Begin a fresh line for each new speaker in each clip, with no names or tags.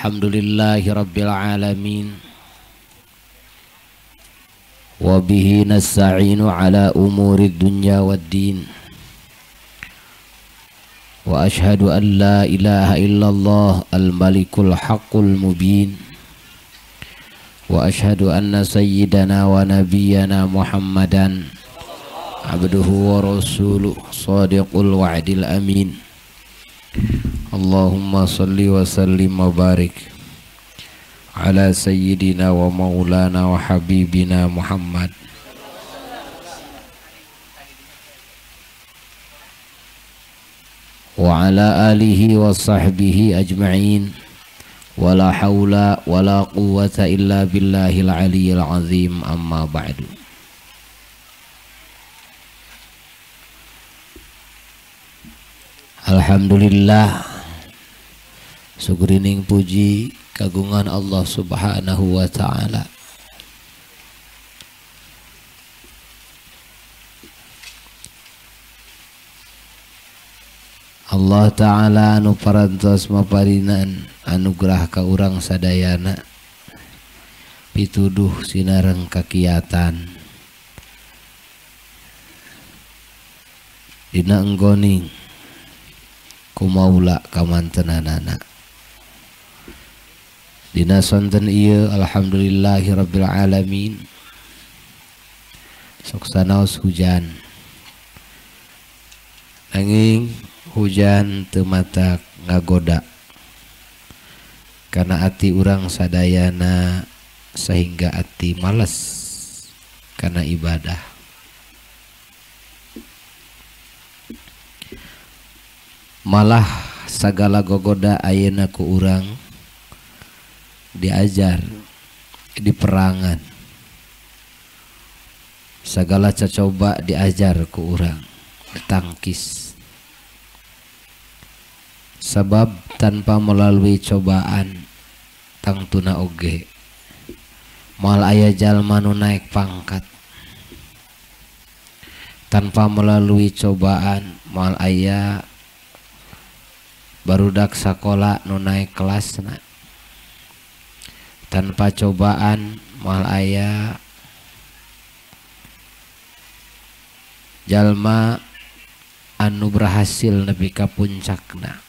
Alhamdulillahi rabbil alamin. Wa bihi nasta'inu ala umuri dunya waddin. Wa ashhadu an la ilaha illallah al-malikul haqqul mubin. Wa ashhadu anna sayyidana wa nabiyyana Muhammadan abduhu wa rasuluh sadiqul wa'dil amin. Allahumma salli wa sallim wa barik ala sayyidina wa maulana wa habibina Muhammad wa ala alihi wa sahbihi ajma'in. Wa la hawla wa la quwwata illa billahil aliyyil azim. Amma ba'du. Alhamdulillah, sugrining puji kagungan Allah Subhanahu wa ta'ala. Allah ta'ala anu parantos maparinan anugerah ka urang sadayana pituduh sinareng kakiatan dina enggoning kumaula kamantenanana. Dina sonten ieu alhamdulillahirabbil alamin. Sok sanaos hujan, nanging hujan teu matak ngagoda kana ati urang sadayana sehingga ati males kana ibadah. Malah sagala gogoda ayeuna ku urang diajar di perangan, sagala cocoba diajar ku urang ditangkis. Sabab tanpa melalui cobaan tangtuna oge moal aya jalma nu naik pangkat, tanpa melalui cobaan moal aya barudak sakola nu naik kelasna, tanpa cobaan moal aya jalma anu berhasil nepi ka puncakna.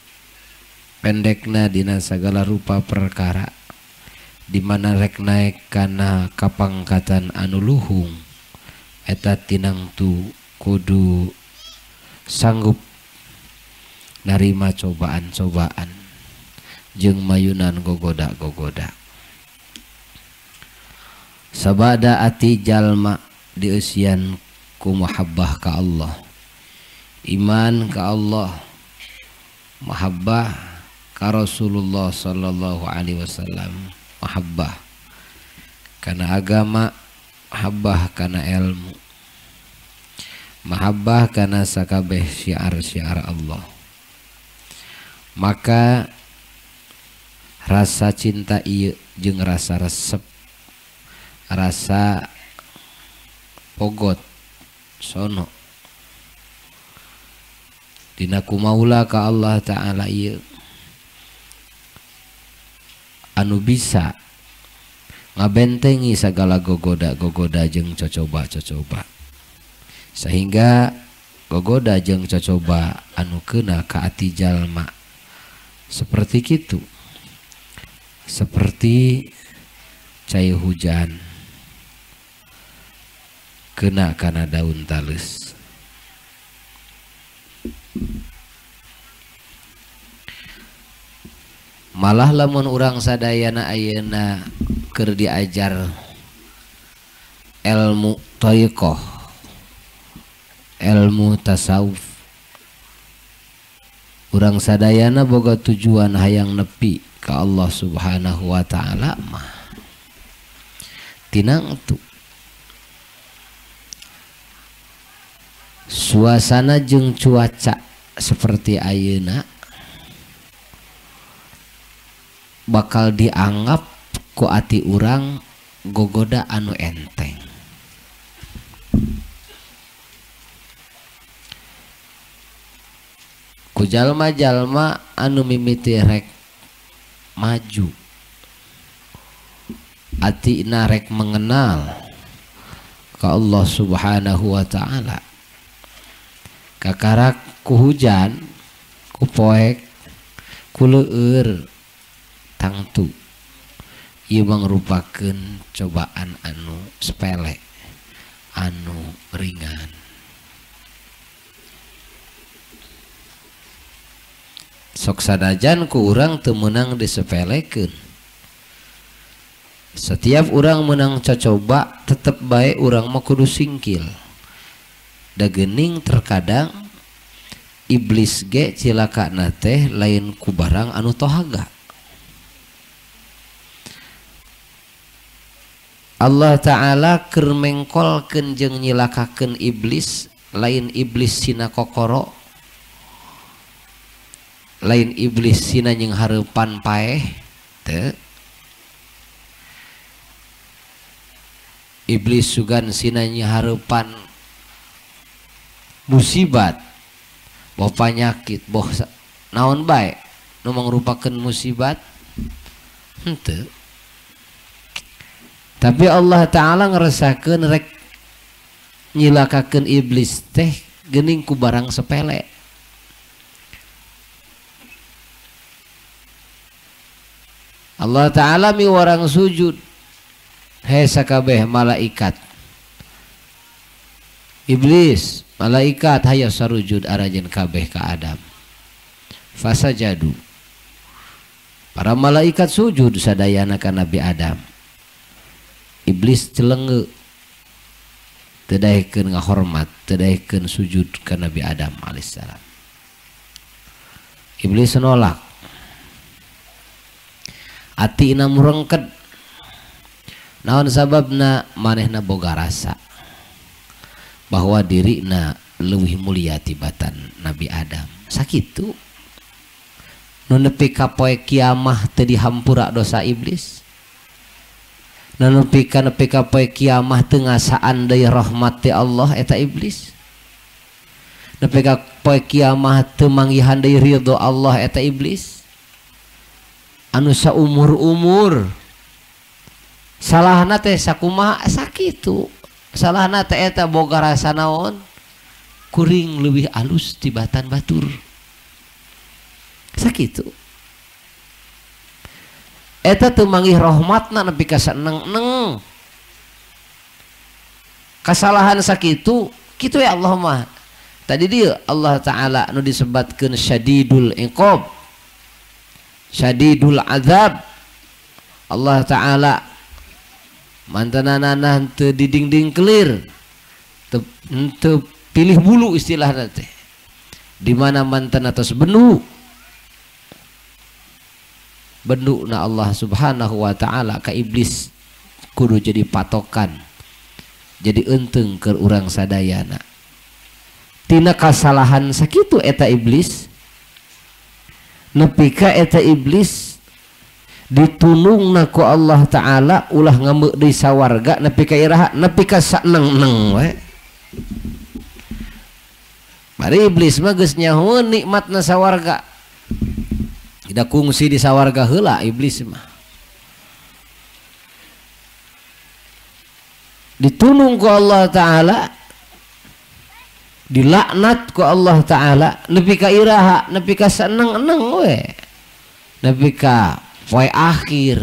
Pendekna dina sagala rupa perkara di mana rek naik kana kapangkatan anu luhung eta tinangtu kudu sanggup narima cobaan-cobaan jeung mayunan gogoda-gogoda. Sabada ati jalma dieusian ku mahabbah ka Allah, iman ka Allah, mahabbah ka Rasulullah sallallahu alaihi wasallam, mahabbah kana agama, mahabbah kana ilmu, mahabbah kana sakabeh syiar-syiar Allah. Maka rasa cinta ieu jeung rasa resep, rasa pogot sono dina kumaula ka Allah ta'ala ieu anu bisa ngabentengi sagala gogoda-gogoda jeung cocoba-cocoba, sehingga gogoda jeung cocoba anu keuna ka ati jalma seperti kitu, seperti cai hujan kena kana daun talus. Malah lamun urang sadayana ayeuna keur diajar ilmu thariqah, ilmu tasawuf, urang sadayana boga tujuan hayang nepi ka Allah Subhanahu wa ta'ala mah tinangtu suasana jeung cuaca seperti ayeuna bakal dianggap ku ati urang gogoda anu enteng. Ku jalma-jalma anu mimiti rek maju Atina rek mengenal ka Allah Subhanahu wa ta'ala. Kakarak ku hujan, ku poek, ku leueur tangtu. Ieu mangrupakeun cobaan anu sepele, anu ringan. Sok sanajan ku urang teu meunang disepelekeun. Setiap urang menang cocoba tetep bae urang mah kudu singkil. Da geuning terkadang iblis ge cilakana teh lain ku barang anu tohaga. Allah Ta'ala keur mengkolkeun jeung nyilakakeun iblis, lain iblis sina kokoro, lain iblis sina jeung hareupan paeh teu. Iblis sugan sina hareupan musibat, boh panyakit, boh naon bae nu mangrupakeun musibat henteu. Tapi Allah Ta'ala ngerasakeun rek nyilakakeun iblis teh geuning ku barang sepele. Allah Ta'ala miwarang sujud, hei sakabeh malaikat, iblis, malaikat hayo sarujud arajen kabeh ka Adam. Fasajadu, para malaikat sujud sadayana ka Nabi Adam. Iblis celenge, teu daekeun ngahormat, teu daekeun sujud ka Nabi Adam alaihissalam. Iblis nolak, atina murengket. Naon sababna? Manehna boga rasa bahwa dirina leuwih mulia tibatan Nabi Adam. Sakitu nu nepi ka poe kiamah teu dihampura dosa iblis, nu nepi ka poe kiamah teu ngasaan deui rahmat ti Allah eta iblis, nepi ka poe kiamah teu manggihan deui ridho Allah eta iblis. Anu saumur-umur salahna teh sakumaha sakitu, salahna teh eta boga rasa naon, kuring leuwih alus tibatan batur. Sakitu eta teu manggih rahmatna nepi ka saeneng-eneng. Kasalahan sakitu kitu ya Allah mah. Tadi dia Allah Ta'ala nu disebatkeun syadidul iqab, syadidul azab. Allah Ta'ala mantanana teu didingding kelir, teu pilih bulu istilahna teh. Di mana mantan atas benu, benu na Allah Subhanahu wa ta'ala ka iblis kudu jadi patokan, jadi enteng keur urang sadayana. Tina kasalahan sakitu eta iblis, nepi ka eta iblis ditunungna ku Allah Ta'ala ulah ngamuk di sawarga nepi ka iraha, nepi ka saneng-neng we. Bari iblis mah geus nyahoeun nikmatna sawarga, tidak kungsi di sawarga heula iblis mah. Ditunung ku Allah Ta'ala, dilaknat ku Allah Ta'ala nepi ka iraha, nepi ka saneng-neng we, nepi ka poe akhir.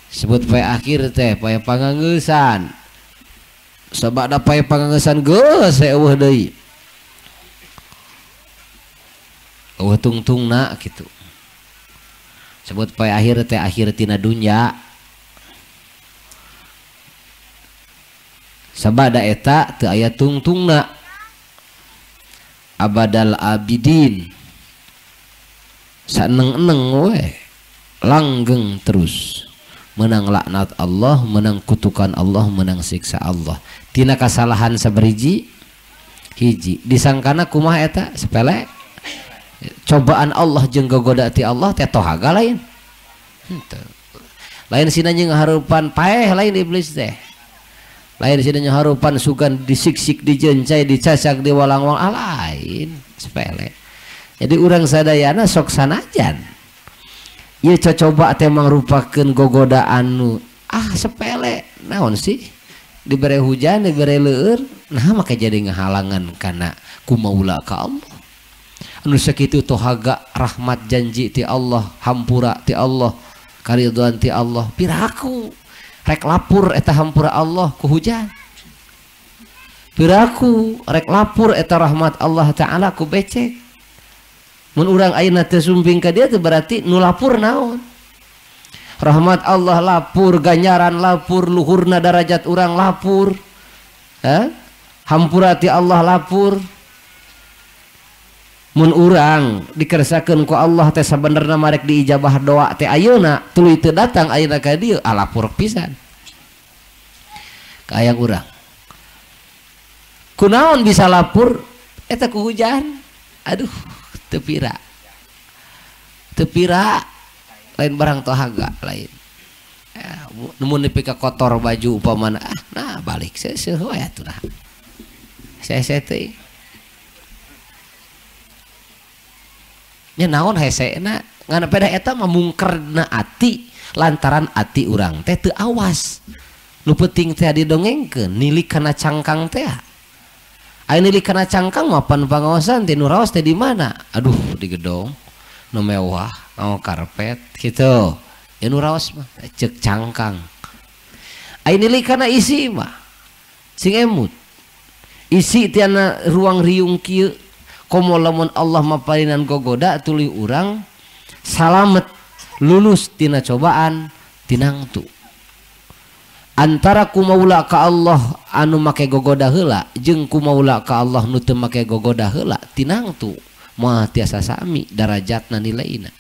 Sebut poe akhir teh poe panganggeusan. Sabada poe panganggeusan geus eueuh deui, eueuh tungtungna kitu. Sebut poe akhir teh akhir tina dunya. Sabada eta teu aya tungtungna, abadal abidin, saneng-eneng we, langgeng terus, menang laknat Allah, menang kutukan Allah, menang siksa Allah. Tina kasalahan sabariji hiji disangkana kumaha eta sepele, cobaan Allah jeung gogoda ti Allah teh tohaga lain. Henteu. Lain sina jeung harupan paeh lain iblis teh. Lain sina jeung harupan sugan disiksik, dijencai, dicacak, diwalang-walang, ah, lain sepele. Jadi urang sadayana sok sanajan Ieu cocoba teh mangrupakeun gogodaan nu ah sepele naon sih dibere hujan dibere leueur nah make jadi ngahalangan kana kumaula ka Allah. Anu sakitu tohaga rahmat janji ti Allah, hampura ti Allah, karidhoan ti Allah, piraku rek lapur eta hampura Allah ku hujan. Piraku rek lapur eta rahmat Allah Ta'ala ku becek. Mun urang ayeuna teu sumping ka dia teh berarti nu lapur naon? Rahmat Allah lapur, ganjaran lapur, luhurna darajat urang lapur. Hah? Hampura ti Allah lapur. Mun urang dikersakeun ku Allah teh sabenerna marek diijabah doa teh ayeuna tuluy teu datang ayeuna ka dieu lapur pisan. Ka hayang urang. Kunaon bisa lapur eta ku hujan. Aduh, teu pira. Teu pira lain barang tohaga lain. Ya, mun nepi ka kotor baju upamana ah nah balik seuseuh we atuh nah. Sese teh. Nya naon hesena ngan pedah eta mah mungkerna ati lantaran ati urang teh teu awas. Nu penting teh didongengkeun nilik kana cangkang teh. Aya nilik kana cangkang mah pan pangaosan teh nu raos teh di mana? Aduh di gedong nu mewah, mau karpet gitu. Ya nu raos mah ceuk cangkang. Aya nilik kana isi mah sing emut. Isi tiana ruang riung kieu komo lamun Allah maparinan gogoda tuluy urang salamet lulus tina cobaan tinangtu. Antara kumaula ka Allah anu make gogoda heula jeung kumaula ka Allah nu teu make gogoda heula tinangtu moal tiasa sami darajatna nilaina.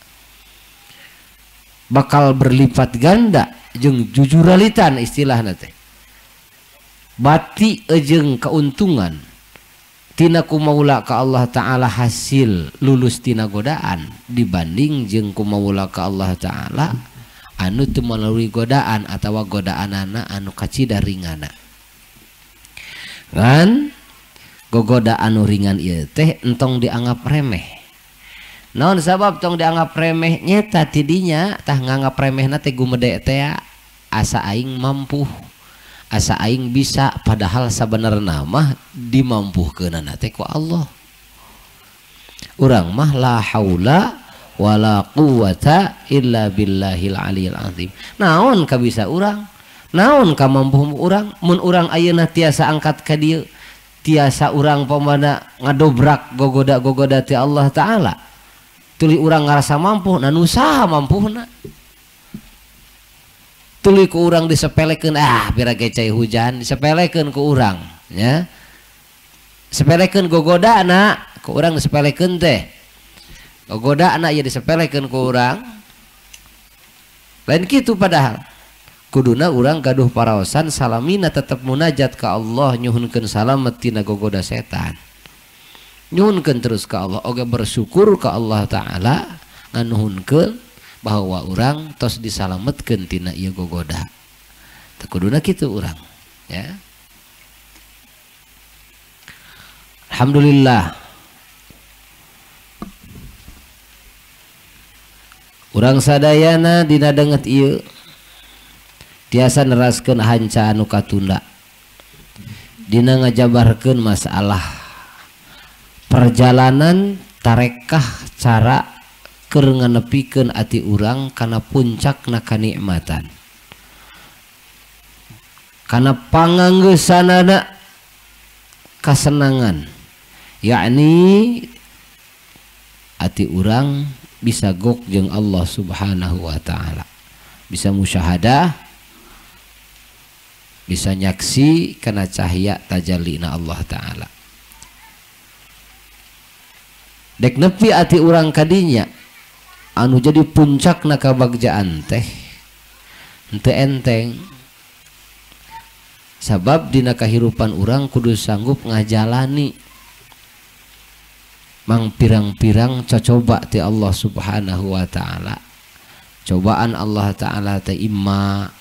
Bakal berlipat ganda jeung jujuralitan istilahna teh. Bati jeung keuntungan tina kumaula ka Allah Ta'ala hasil lulus tina godaan dibanding jeung kumaula ka Allah Ta'ala anu teu melalui godaan atawa godaanana anu kacida ringana. Kan gogoda anu ringan ieu teh entong dianggap remeh. Naon sabab tong dianggap remeh nyeta tidinya tah nganggap remehna teh gumede teh asa aing mampu, asa aing bisa, padahal sabenerna mah dimampuhkeunana teh ku Allah. Urang mah la haula wala quwata illa billahil aliyil azim. Naon ka bisa urang? Naon ka mampu urang? Mun urang ayeuna tiasa angkat ka dieu, tiasa urang pamana ngadobrak gogoda-gogoda ti Allah Ta'ala. Tuluy urang ngarasa mampu, nah nu saha mampuhna? Tuluy ku urang disepelekeun, ah pira ge cai hujan, disepelekeun ku urang, nya. Sepelekeun gogodana, ku urang disepelekeun teh. Gogodana ieu disepelekeun ku urang. Lain kitu padahal. Kuduna urang gaduh paraosan salamina tetep munajat ka Allah nyuhunkeun salamet tina gogoda setan. Nyuhunkeun terus ka Allah, oge bersyukur ka Allah Ta'ala nganuhunkeun bahwa urang tos disalametkeun tina ieu gogoda. Teu kuduna kitu urang, ya. Alhamdulillah. Urang sadayana dina danget ieu tiasa neraskeun hanca anu katunda. Dina ngajabarkeun masalah perjalanan tarekah cara keur nganepikeun ati urang kana puncakna kanikmatan. Kana panganggeusanana kasenangan, yakni ati urang bisa gok jeung Allah Subhanahu wa Ta'ala, bisa musyahadah, bisa nyaksi kana cahaya tajallina Allah Ta'ala. Dek nepi ati urang kadinya anu jadi puncakna kabagjaan teh henteu enteng, sabab dina kahirupan urang kudu sanggup ngajalani mang pirang-pirang cocoba ti Allah Subhanahu wa Ta'ala. Cobaan Allah Ta'ala teh imma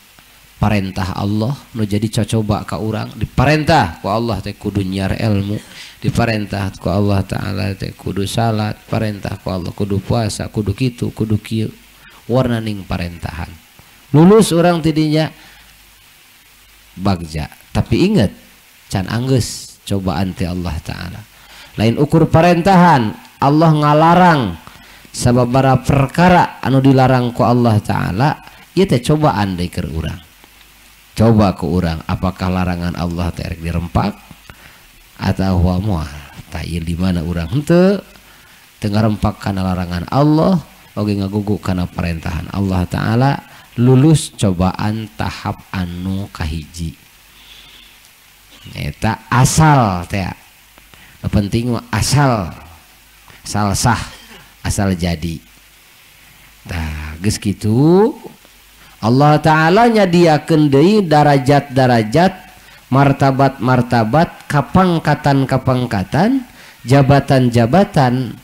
parentah Allah nu jadi cocoba ka urang, diparentah ku Allah teh kudu nyiar ilmu, diparentah ku Allah Ta'ala teh kudu salat, parentah ku Allah kudu puasa, kudu kitu, kudu kieu. warnaning parentahan. Lulus orang tidinya bagja. Tapi ingat can anggeus cobaan ti Allah Ta'ala. Lain ukur parentahan, Allah ngalarang sababara perkara anu dilarang ku Allah Ta'ala, ieu teh cobaan deui keur urang. Coba ku urang apakah larangan Allah teh rek dirempak atau moal. Tah ieu di mana urang henteu teu ngarempak kana larangan Allah oge ngagugu kana parentahan Allah Ta'ala, lulus cobaan tahap anu kahiji. Eta asal teh. Nu penting mah asal, asal sah, asal jadi. Tah geus kitu Allah Ta'ala nyadiakeun deui darajat-darajat, martabat-martabat, kapangkatan-kapangkatan, jabatan-jabatan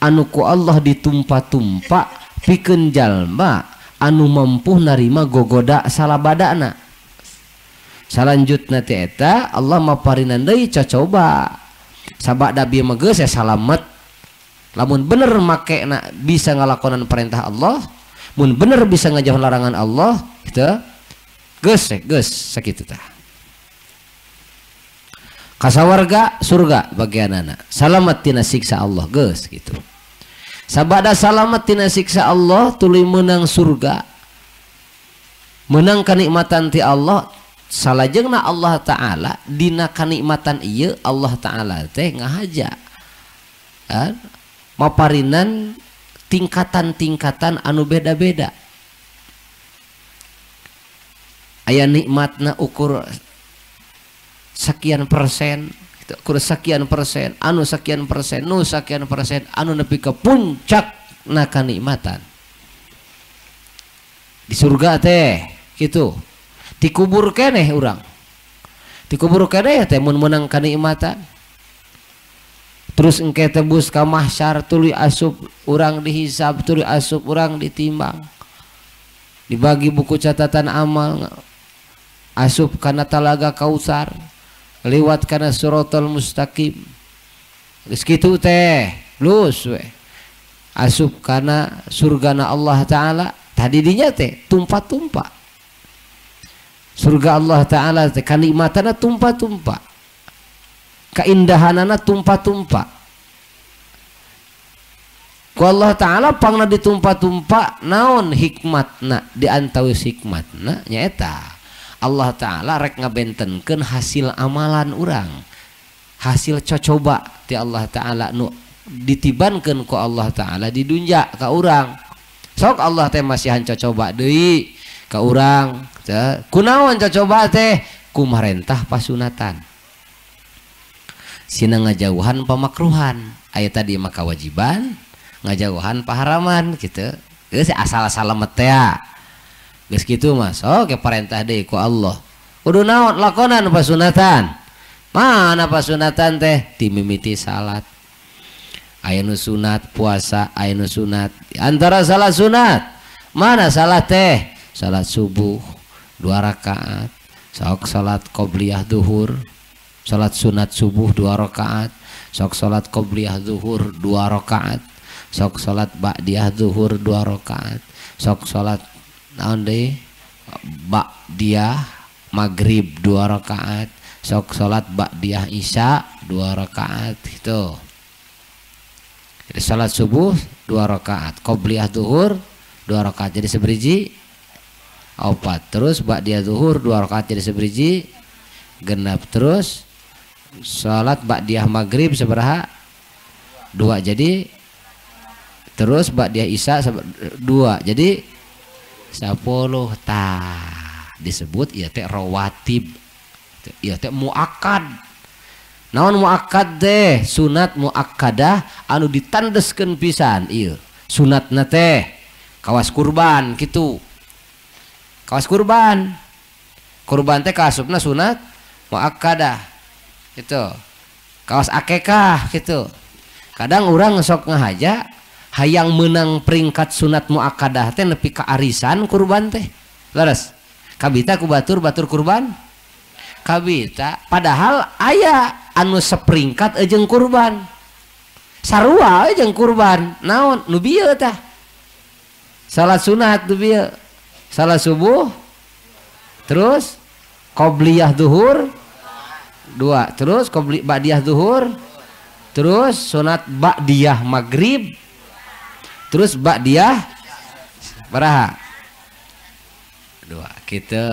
anu ku Allah ditumpa-tumpa pikeun jalma anu mampu narima gogoda salabadana. Salanjutna teh eta Allah maparinan deui cocoba. Sabada bieu mah geus salamet. Lamun bener makena bisa ngalakonan perintah Allah, mun bener bisa ngajauhan larangan Allah, gitu. Geus geus sakitu tah. Kasawarga surga bagianana. Salamet tina siksa Allah geus gitu. Sabada salamet tina siksa Allah tuluy meunang surga. Meunang kanikmatan ti Allah, salajengna Allah Ta'ala dina kanikmatan ieu Allah Ta'ala teh ngahaja. Kan? Maparinan tingkatan-tingkatan anu beda-beda. Aya nikmatna ukur sekian persen, gitu. Ukur sekian persen, anu sekian persen, nu sekian persen, anu nepi ke puncak na kanikmatan. Di surga teh gitu. Dikubur keneh urang. Dikubur keneh teh mun meunang kanikmatan. Terus engke tebus ka mahsyar tuluy asup urang dihisab, tuluy asup urang ditimbang. Dibagi buku catatan amal, asup kana talaga Kausar, lewat kana siratal mustaqim. Geus kitu teh, lulus we. Asup kana surgana Allah Ta'ala, tadi dinya teh tumpah-tumpah. Surga Allah Ta'ala teh kanikmatanna tumpah-tumpah. Keindahanana tumpah-tumpah. Ku Allah Ta'ala pangna ditumpah-tumpah naon hikmatna, diantawis hikmatna nyaeta Allah Ta'ala rek ngabentenkeun hasil amalan urang, hasil cocoba ti Allah Ta'ala nu ditibankeun ku Allah Ta'ala di dunya ka urang. Sok Allah teh masihan cocoba deui ka urang. Kunaon cocoba teh? Kumarentah pasunatan, sina ngajauhan pamakruhan. Aya tadi mah kawajiban, ngajauhan paharaman gitu. Geus asal salamet teh. Geus kitu mah sok parentah deui ku Allah. Kudu naon lakonan pasunatan. Mana pasunatan teh? Timimiti salat. Aya nu sunat puasa, aya nu sunat. Antara salat sunat, mana salat teh? Salat subuh 2 rakaat, sok salat qobliyah duhur, salat sunat subuh 2 rakaat, sok salat qobliyah zuhur 2 rakaat, sok salat ba'diyah zuhur 2 rakaat, sok salat naon deui ba'diyah maghrib 2 rakaat, sok salat ba'diyah isya 2 rakaat gitu. Jadi salat subuh 2 rakaat, qobliyah zuhur 2 rakaat jadi seberiji 4, terus ba'diyah zuhur 2 rakaat jadi seberiji genap, terus salat ba'diyah maghrib sabaraha 2 jadi, terus ba'diyah isya 2 jadi 10. Tah disebut ieu teh rawatib, ieu teh muakkad. Naon muakkad teh? Sunat muakkadah anu ditandeskeun pisan ieu sunatna teh kawas kurban kitu. Kawas kurban, kurban teh kaasupna sunat muakkadah gitu. Kawas akekah gitu. Kadang orang sok ngahaja hayang menang peringkat sunat muakkadah teh nepi ka arisan kurban teh. Leres. Kabita ku batur-batur kurban. Kabita padahal aya anu seperingkat jeung kurban. Sarua jeung kurban. Naon nu bieu tah? Salat sunat tuh bieu. Salat subuh terus qobliyah zuhur 2, terus qobli ba'diyah zuhur, terus sunat ba'diyah maghrib, terus ba'diyah baraha 2 gitu.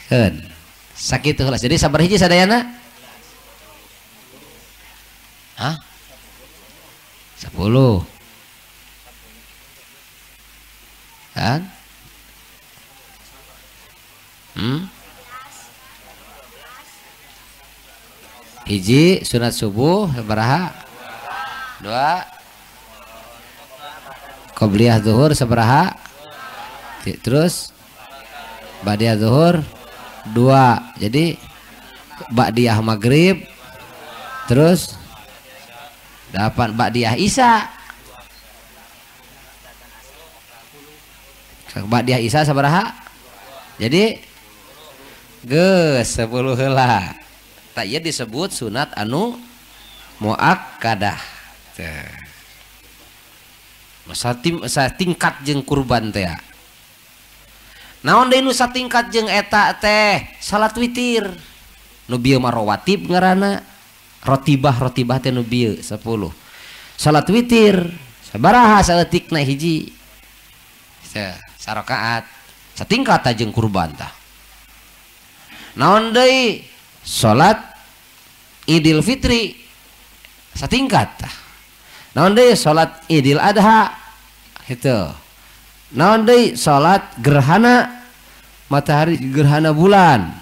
Keun sakitu heula. Jadi sabar hiji sadayana? Hah? 10. Kan? Hiji sunat subuh sabaraha? 2. Qobliyah zuhur sabaraha? Terus ba'diyah zuhur 2. Jadi ba'diyah maghrib terus 8 ba'diyah isya. Ba'diyah isya sabaraha? Jadi geus 10 heula. Tak ieu disebut sunat anu muakkadah. Teh. Masa tingkat jeung kurban teh. Naon deui nu satingkat jeung eta teh? Salat witir. Nu bieu mah rawatib ngaranna. Rotibah teh nu bieu 10. Salat witir sabaraha saeutikna hiji. Teh sarakaat. Satingkat jeung kurban tah. Naon deui? Salat Idul Fitri satingkat tah. Naon deui salat Idul Adha kitu. Naon deui salat gerhana matahari, gerhana bulan.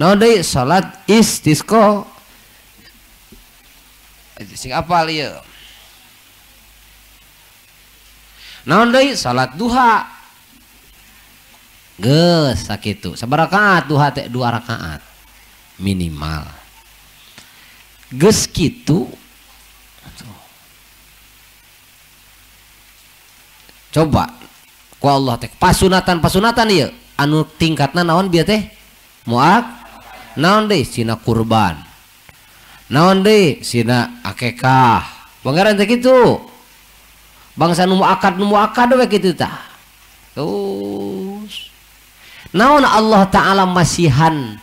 Naon deui salat istisqa. Sing apal ieu. Naon deui salat duha. Geus sakitu. Sabaraha rakaat duha teh? 2 rakaat minimal. Geus kitu. Coba ku Allah teh pasunatan-pasunatan ieu anu tingkatna naon bieu teh? Muak. Naon deui sina kurban. Naon deui sina akekah. Pangeran teh kitu. Bangsa nu muakad we kitu tah. Terus naon Allah Ta'ala masihan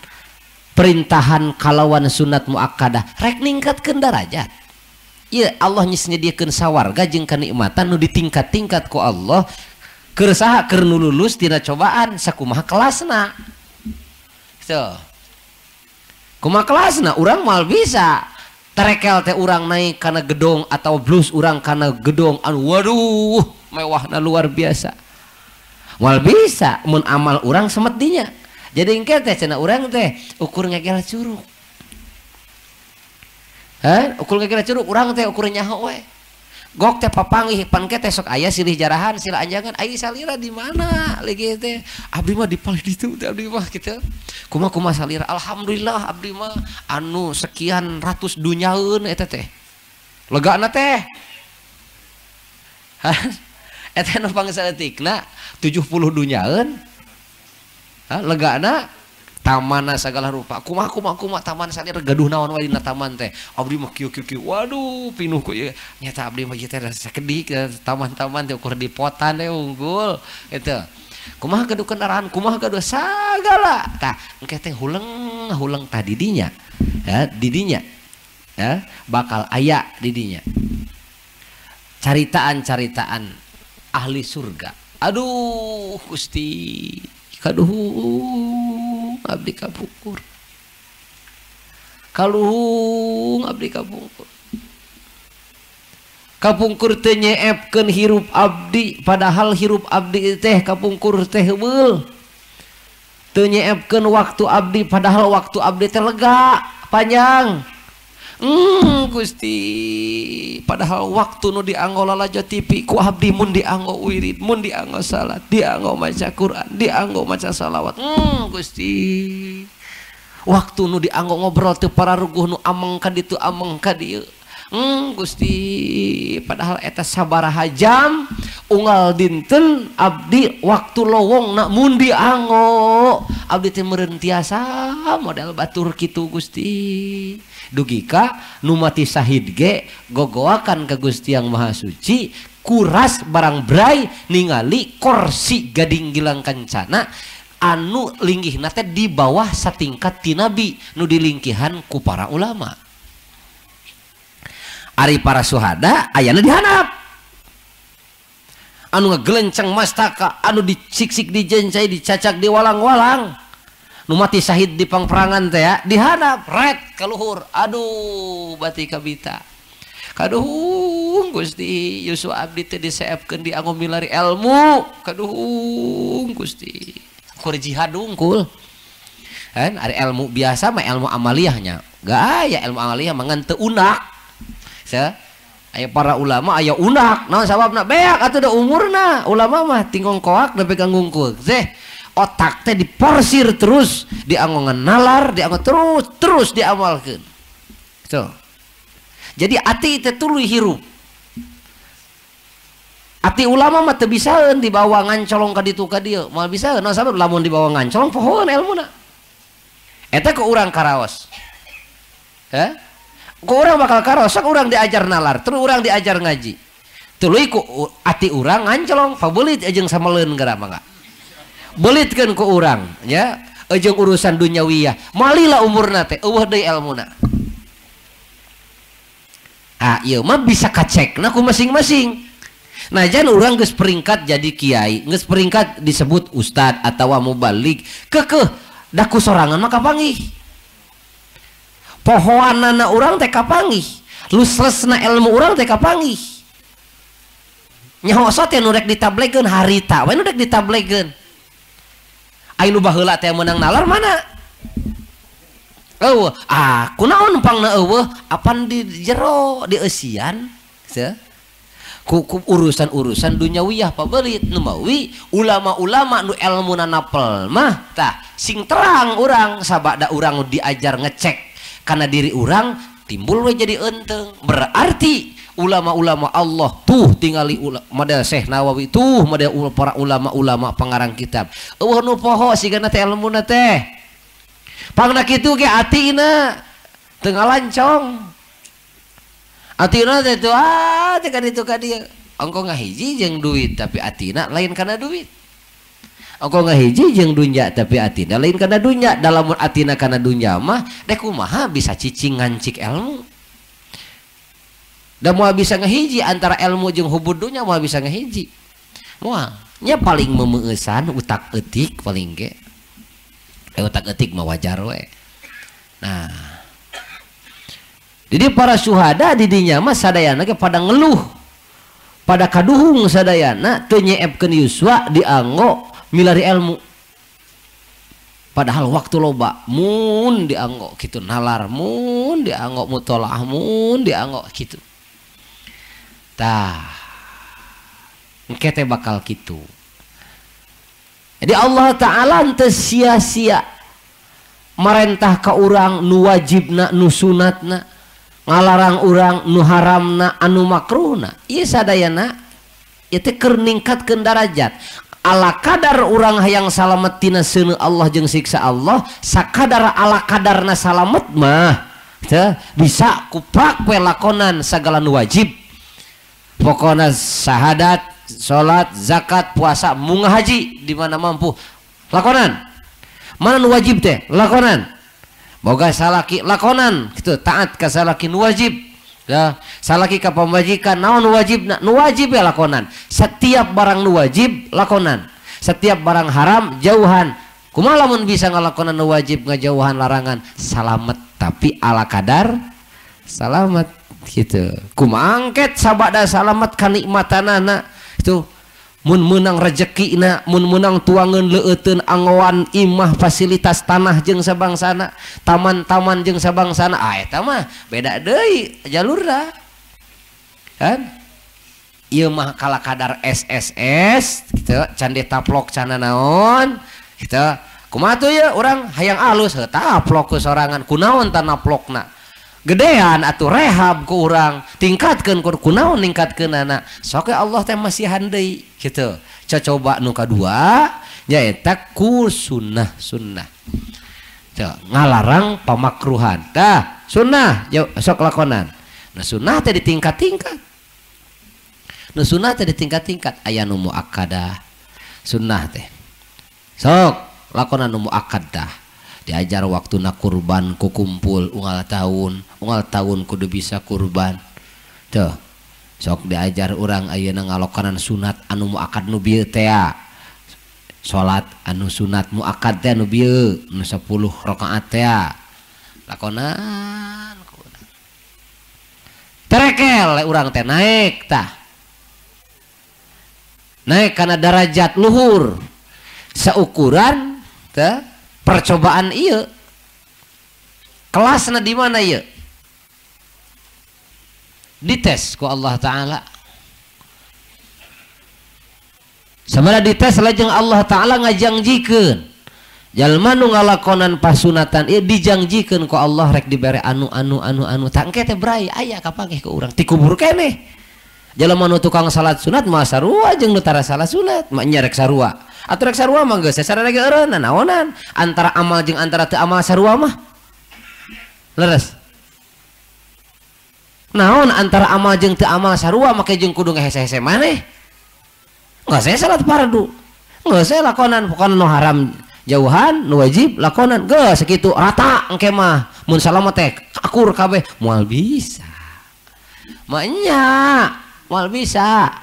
perintahan kalawan sunat muakkadah rek ningkatkeun darajat. Ieu Allah nyediakeun sawarga jeung kanikmatan nu ditingkat-tingkat ku Allah keur saha keur nu lulus tina cobaan sakumaha kelasna. So. Kumaha kelasna urang moal bisa terekel teh urang naik kana gedong atau blus urang kana gedong anu waduh mewahna luar biasa. Moal bisa mun amal urang semet dinya. Jadi engke teh cenah urang teh ukur ngegel curug. Hah? Ukur ngegel curug urang teh ukur nyaho we. Gok teh papanggih pan ke teh sok aya silih jarahan sila anjangan ai salira di mana lagi teh. Abdi mah di palih ditu teh abdi mah kitu. Kumaha-kumaha salira alhamdulillah abdi mah anu sekian ratus dunyaeun eta teh. Legana teh. Hah? Eta nu pangsaeutikna 70 dunyaeun. Hah, legana tamana segala rupa kumaha kumaha kumaha taman salira gaduh naon wae dina taman teh abdi mah kieu kieu kieu waduh pinuh ku ieu nyata abdi mah ieu teh sakedik taman-taman teh ukur di potan teh unggul kitu kumaha gaduh kendaraan kumaha gaduh sagala tah engke teh huleng huleng tah didinya ya didinya ya bakal aya didinya caritaan-caritaan ahli surga. Aduh Gusti kaduhung abdi kapungkur, kaluhung abdi kapungkur, kapungkur teh nyeepkeun hirup abdi padahal hirup abdi teh kapungkur teh heubeul, teu nyeepkeun waktu abdi padahal waktu abdi teh lega panjang. Gusti padahal waktu nu dianggo lalajo TV ku abdi mun dianggo wirid, mun dianggo salat, dianggo maca Quran, dianggo maca salawat. Gusti waktu nu dianggo ngobrol teu pararuguh nu ameng ka ditu ameng ka dieu. Gusti padahal eta sabaraha jam unggal dinten abdi waktu lowong na mun dianggo abdi teh meureun tiasa model batur kitu Gusti. Dugika nu mati sahid ge gogoakan ka Gusti Yang Maha Suci kuras barang bray ningali korsi gading gilang kancana anu linggihna teh di bawah satingkat ti nabi nu dilingkihan ku para ulama. Ari para suhada ayana dihanap anu ngegelenceng mastaka anu disiksik dijencai dicacak diwalang-walang nu mati syahid di pangperangan teh ya dihanap ret kaluhur aduh bati kabita kaduhung Gusti Yusuf abdi teh diseepkeun dianggo milari ilmu kaduhung Gusti kur jihad unggul kan ari ilmu biasa mah ilmu amaliyahnya gak aya ilmu amaliyah mah ngan teu unak aya para ulama aya unak naon sababna beak atuh da umurna ulama mah tingkong koak nepi ka ngungkul teh otak teh diporsir terus dianggo nalar dianggo terus terus diamalkeun so. Jadi ati teh tuluy hirup ati ulama mah teu bisaeun dibawa ngancolong ka ditu ka dieu moal bisaeun naon sabab lamun dibawa ngancolong pohoeun elmuna eta ku urang karaos heh ku urang bakal karaos sok urang diajar nalar terus urang diajar ngaji tuluy ku ati urang ngancolong pabeulit jeung sameleun geura mangga belitkeun ku urang ya jeung urusan dunyawiyah malila umurna teh eueuh deui elmuna ah ieu mah bisa kacekna ku masing-masing. Nah jan urang geus peringkat jadi kiai geus peringkat disebut ustad atawa mubalig kekeh da ku sorangan mah kapanggih pohoanana urang teh kapanggih luslesna ilmu urang teh kapanggih nyaho teh nu rek ditablegeun harita we nu rek ditablegeun ai nu baheula teh meunang nalar mana eueuh ah kunaon pangna eueuh apan di jero di eusian ku urusan-urusan dunyawiyah pabelit nu mawi ulama-ulama nu elmuna napel mah tah sing terang urang sabada urang diajar ngecek karena diri urang timbul we jadi enteng berarti ulama-ulama Allah tuh tingali model Syekh Nawawi tuh model para ulama-ulama pengarang kitab eueuh nu poho sigana teh elmuna teh pangna kitu ge atina teu ngalancong atina teh tuh ah teh ka ditu ka dieu ongko ngahiji jeung duit tapi atina lain kana duit ongko ngahiji jeung dunya tapi atina lain kana dunya dalamun atina kana dunya mah dek kumaha bisa cicing ngancik ilmu da moal bisa ngahiji antara ilmu jeung hubud dunya moal bisa ngahiji moal nya paling memeueusan utak eutik paling ge utak eutik mah wajar we. Nah jadi para syuhada di dinya mah sadayana ge pada ngeluh pada kaduhung sadayana teu nyeepkeun yuswa dianggo milari ilmu padahal waktu loba mun dianggo kitu nalar mun dianggo mutolaah mun dianggo kitu tah engke teh bakal kitu. Jadi Allah Ta'ala teu sia-sia marentah ka urang nu wajibna nu sunatna ngalarang urang nu haramna anu makruhna ieu sadayana ieu teh keur ningkatkeun darajat ala kadar urang hayang salamet tina seuneu Allah jeung siksa Allah sakadar ala kadarna salamet mah teh bisa kuprak we lakonan sagala nu wajib pokona syahadat salat zakat puasa munga haji di mana mampu lakonan mana nu wajib teh lakonan boga salaki lakonan gitu taat ka salaki nu wajib ya salaki ka pamajikan naon nu wajibna nu wajib ya lakonan setiap barang nu wajib lakonan setiap barang haram jauhan kumaha lamun bisa ngalakonan nu wajib ngajauhan larangan salamet tapi ala kadar salamet gitu kumaha angket sabada salamet kanikmatanana itu mun meunang rejekina mun meunang tuangeun leueuteun angoan imah fasilitas tanah jeung sabangsana taman-taman jeung sabangsana ah eta mah beda deui jalurna kan ieu mah kala kadar SSS gitu can ditaplok cana naon gitu kumaha tuh ya urang hayang alus heuh taplok ku sorangan kunaon tanaplokna gedean atuh rehab ku urang tingkatkeun kunaon ningkatkeunana sok Allah teh masihan deui kitu coba nu kadua nyaeta ku sunnah sunnah. Teu ngalarang pamakruhan. Tah, sunnah sok lakonan. Nah sunnah teh ditingkat-tingkat. Nu sunnah teh ditingkat-tingkat aya nu muakkadah. Sunnah teh. Sok lakonan nu muakkadah. Diajar waktuna kurban ku kumpul unggal tahun kudu bisa kurban. Tuh. Sok diajar urang ayeuna ngalokonan sunat anu muakkad nu bieu teh. Salat anu sunat muakkad teh anu bieu nu 10 rakaat teh. Lakonan terekel urang teh naik tah. Naik karena derajat luhur seukuran teh percobaan ieu. Kelasna di mana ieu? Dites ku Allah Ta'ala. Samana dites lajeng Allah Ta'ala ngajangjikeun jalma nu ngalakonan pasunatan ieu dijangjikeun ku Allah rek dibere anu anu anu anu tangke teh bray aya kapanggih ku urang tikubur keneh. Jalma nu tukang salat sunat mah sarua jeung nu tara salat sunat mah nya rek sarua. Atuh rek sarua mah geus sarua lagi eureun naonan antara amal jeung antara teu amal sarua mah. Leres. Naon antara amal jeung teu amal sarua make jeung kudu ngehese-hese maneh. Nggak saya salat fardu. Nggak saya lakonan pokona nu haram jauhan, nu wajib lakonan. Geus sakitu rata engke mah. Mun salamet teh akur kabeh moal bisa. Maknya moal bisa.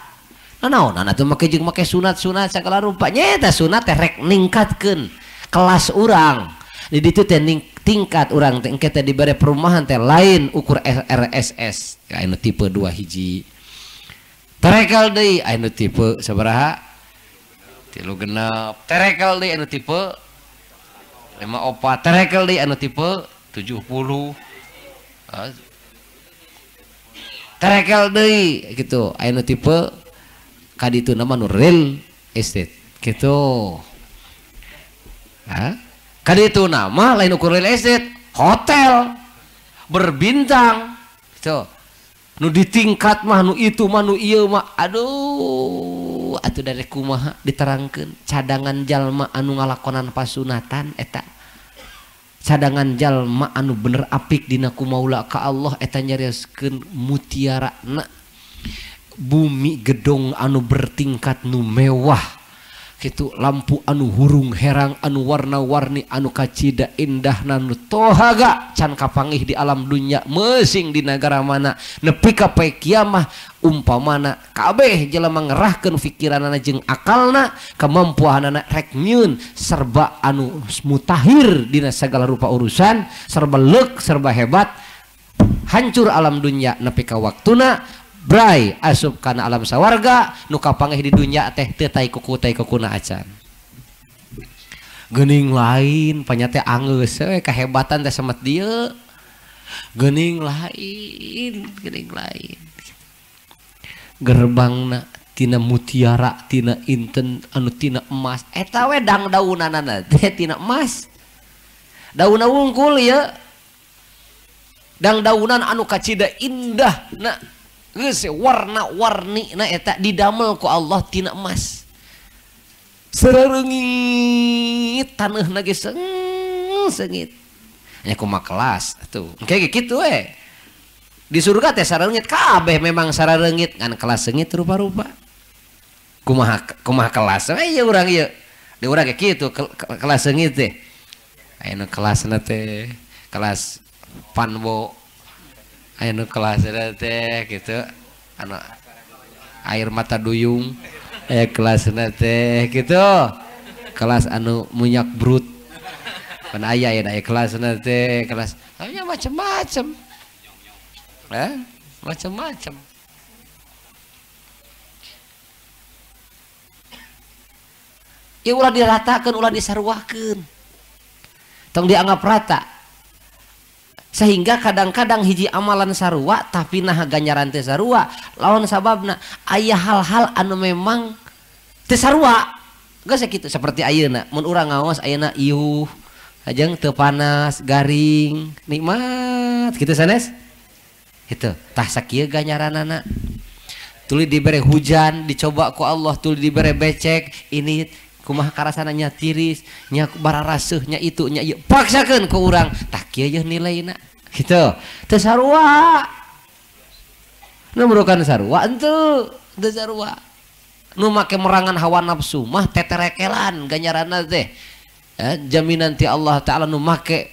Nah naonan atuh make jeung make sunat-sunat sagala rupa. Nya eta sunat teh rek ningkatkeun kelas urang. Di ditu teh tingkat urang teh engke teh dibere perumahan teh lain ukur RSS. Anu tipe 2 hiji. Terekel deui anu tipe sabaraha? 3 genep. Terekel deui anu tipe 5 opat. Terekel deui anu tipe 70. Terekel deui gitu anu tipe kaditu nama nu real estate gitu. Hah? Kaditu nama lain ukur real estate, hotel berbintang gitu. Nu ditingkat mah nu itu mah nu ieu mah aduh atuh dari kumaha diterangkeun cadangan jalma anu ngalakonan pasunatan eta cadangan jalma anu bener apik dina kumaula ka Allah eta nyarioskeun mutiarana bumi gedong anu bertingkat nu mewah kitu lampu anu hurung herang anu warna-warni anu kacida indah nu tohaga can kapanggih di alam dunya meusing di nagara mana nepi ka poe kiamah umpamana kabeh jelema ngerahkeun pikiranana jeung akalna kemampuanana rek nyieun serba anu mutahir dina sagala rupa urusan serba leuk serba hebat hancur alam dunya nepi ka waktuna bray asup kana alam sawarga nu kapanggih di dunya teh teu tai kuku tai kukuna acan geuning lain panya teh anggeus we kahebatan teh semet dieu geuning lain gerbangna tina mutiara tina inten anu tina emas eta we dang daunanana teh tina emas daunna wungkul ieu dang daunan anu kacida indah na geus warna-warni na eta didamel ku Allah tina emas. Sarareungit taneuhna ge seungit. Nya kumaha kelas atuh. Engke ge kitu we. Di surga teh sarareungit kabeh memang sarareungit ngan kelas seungit rupa-rupa. Kumaha kumaha kelas we ieu urang ieu. Di urang ge kitu kelas seungit teh. Aya nu kelasna teh kelas panbo. Anu kelas teh gitu anu air mata duyung kelas teh gitu kelas anu minyak brut pan aya ya kelas teh kelas nya macam-macam macam-macam ya ulah diratakeun ulah disaruakeun tong dianggap rata sehingga kadang-kadang hiji amalan sarua tapi nah ganjaran teh sarua lawan sababna aya hal-hal anu memang teu sarua geus sakitu seperti ayeuna mun urang ngaos ayeuna iuh ajeng teu panas garing nikmat kitu sanes kitu tah sakieu ganjaranana tuluy dibere hujan dicoba ku Allah tuluy dibere becek ini Kumaha karasana nya tiris, nya bararaseuh, nya itu, nya ieu. Paksakeun ku urang, tah kieu yeuh nilaina. Gitu. Teu sarua. Nu merukan sarua henteu, teu sarua. Nu make merangan hawa nafsu mah teterekelan ganjaranna teh. Jaminan ti Allah Ta'ala nu make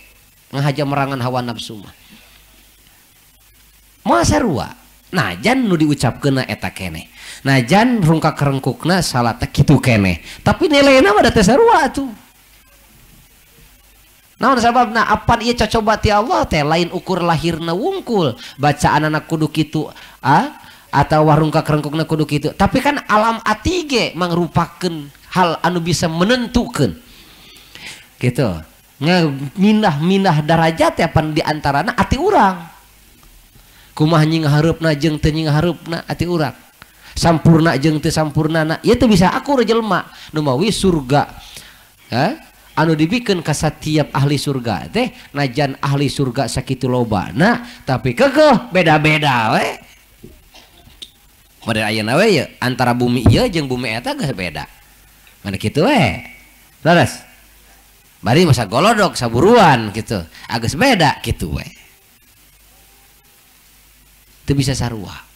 ngahaja merangan hawa nafsu mah. Moal sarua. Najan nu diucapkeunna eta keneh. Najan rungkak rengkukna salatna kitu keneh. Tapi nilaina mah da teu sarua atuh. Naon sababna apan ieu cocoba ti Allah teh lain ukur lahirna wungkul, bacaanana kudu kitu atawa rungkak rengkukna kudu kitu. Tapi kan alam ati ge mangrupakeun hal anu bisa menentukeun. Gitu. Mindah-mindah darajat ya pan di antarana ati urang. Kumaha nying hareupna jeung teu nying hareupna ati urang. Sampurna jeung teu sampurnana, ieu teu bisa akur jelema nu mawi surga. Anu dibikeun ka satiap ahli surga teh najan ahli surga sakitu lobana tapi kekeh beda-beda we. Model ayeuna we ye, antara bumi ieu jeung bumi eta geus beda. Mana kitu we. Leres. Bari masa golodok saburuan gitu. Geus beda kitu we. Teu bisa sarua.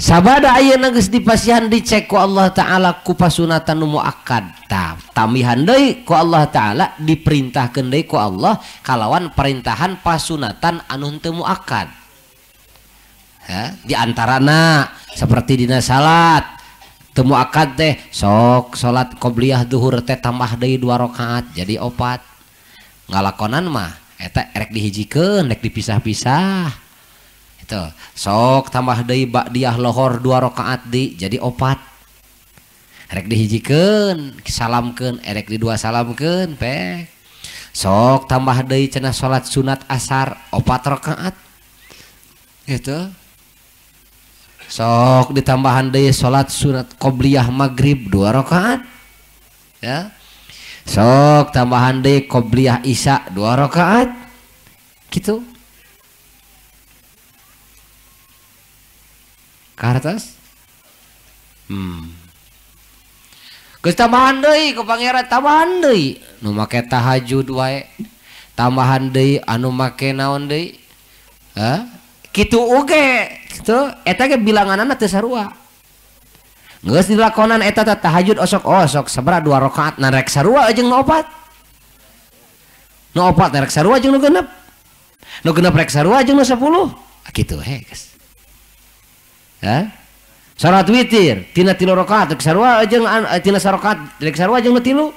Sabada ayeuna geus dipasihan dicek ku Allah Ta'ala ku pasunatan nu muakkad. Tah, tambihan deui ku Allah Ta'ala diperintahkeun deui ku Allah kalawan perintahan pasunatan anu henteu muakkad. Ha, di antarana seperti dina salat teu muakkad teh sok salat qobliyah duhur teh tambah deui 2 rakaat jadi 4. Ngalakonan mah eta erek dihijikeun rek dipisah-pisah. Tuh, sok tambah deui ba'diyah lohor 2 rakaat di jadi 4. Erek dihijikeun, salamkeun, erek di 2 salamkeun pek. Sok tambah deui cenah salat sunat asar 4 rakaat. Gitu. Sok ditambahan deui salat sunat qobliyah maghrib 2 rakaat. Ya. Sok tambahan deui qobliyah isya 2 rakaat. Gitu. Kartos? Geus tambahan deui ku pangeran, tambahan deui nu make tahajud wae. Tambahan deui anu make naon deui? Hah? Kitu oge, kitu eta ge bilanganana teu sarua. Geus dilakonan eta teh tahajud osok-osok sabaraha 2 rakaat na rek sarua jeung nu opat. Nu opat rek sarua jeung nu genep. Nu genep rek sarua jeung nu 10. Kitu he geus. Ha? Salat witir tina 3 rakaat rek sarua jeung tina sarakaat rek sarua jeung nu 3.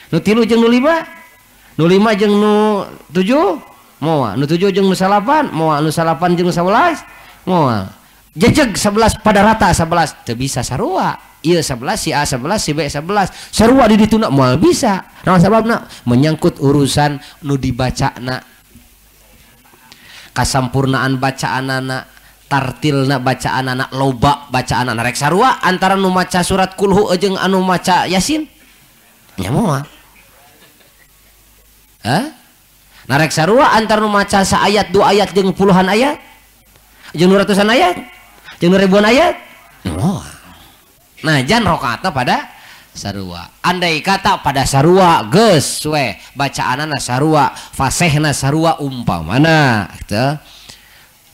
Nu 3 jeung nu 5, nu 5 jeung nu 7, moal. Nu 7 jeung nu 8, moal. Nu 8 jeung nu 11, moal. Jejeg 11 pada rata 11 teu bisa sarua. Ieu 11 si A 11 si B 11 sarua di dituna moal bisa. Naon sababna? Menyangkut urusan nu dibacana. Kasampurnaan bacaanana, tartilna bacaan anak, loba bacaan anak rek sarua antara nu maca surat kulhu jeung anu maca yasin nya moal. Hah? Nah rek sarua antara nu maca saayat 2 ayat jeung puluhan ayat jeung ratusan ayat jeung ribuan ayat moal. Nah jan rakaatna pada sarua. Andai kata pada sarua geus we bacaanana sarua, fasehna sarua umpamana gitu.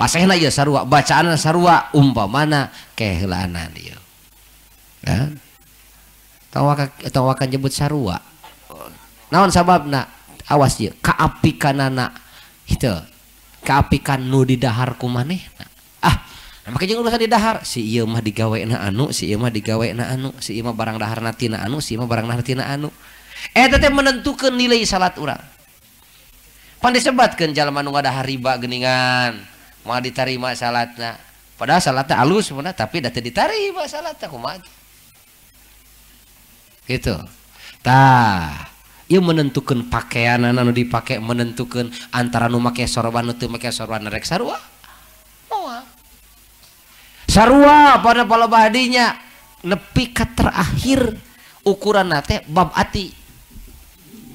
Pasehna ieu sarua, bacaanna sarua umpamana keheulaanan ieu. Ya. Tong waka nyebut sarua. Naon sababna? Awas ieu, kaapikanana kitu. Kaapikan nu didahar ku manehna. Ah, make jeung urusan didahar, si ieu mah digawena anu, si ieu mah digawena anu, si ieu mah barang daharna tina anu, si ieu mah barang daharna tina anu. Eta teh menentukeun nilai salat urang. Pan disebatkeun jalma nu ngadahar riba geuningan. Mau diterima salatna, padahal salatna alus sebenarnya, tapi dah teu diterima salatna kumaha gitu. Tah, ieu menentukeun pakaian anu dipake, menentukeun antara nu make sorban nu teu make sorban rek sarua. Moal. Sarua pada palebah dinya nepi ka terakhir ukuranna teh bab ati.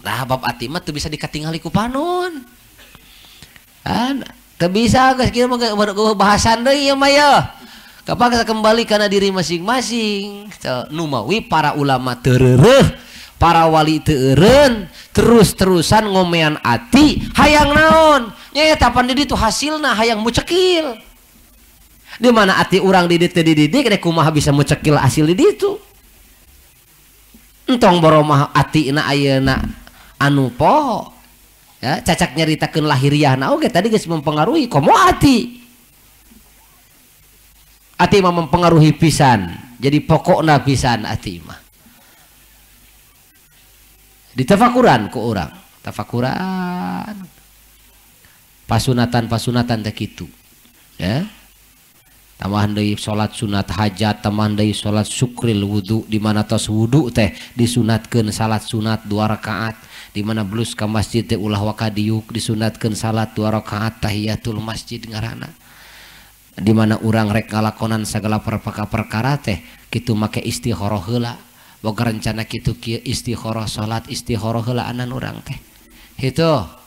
Nah, bab ati mah teu bisa dikatingali ku panon. Kan teu bisa geus kieu mah bahasan deui ieu mah yeuh. Kapaksa kembali kana diri masing-masing. Numawi para ulama teu, para wali teu eureun, terus-terusan ngomean ati hayang naon? Nya eta pan di ditu hasilna hayang mucekil. Di mana ati urang di ditu dididik rek kumaha bisa mucekil hasil di ditu. Entong boromah atina ayeuna anu poho. Ya, cacak nyaritakeun lahiriahna oge tadi geus mempengaruhi komo ati. Ati mah mempengaruhi pisan. Jadi pokokna pisan ati mah. Ditafakuran ku urang, tafakuran. Pasunatan-pasunatan teh kitu. Ya. Tambahan deui salat sunat hajat, tambahan deui salat syukril wudu, di mana tos wudu teh disunatkeun salat sunat 2 rakaat, di mana blus ka masjid teh ulah waka diuk disunatkeun salat 2 rakaat tahiyatul masjid ngaranna. Di mana urang rek ngalakonan sagala perkara teh kitu make istikharah heula, boga rencana kitu kieu istikharah salat istikharah heula anan urang teh. Kitu.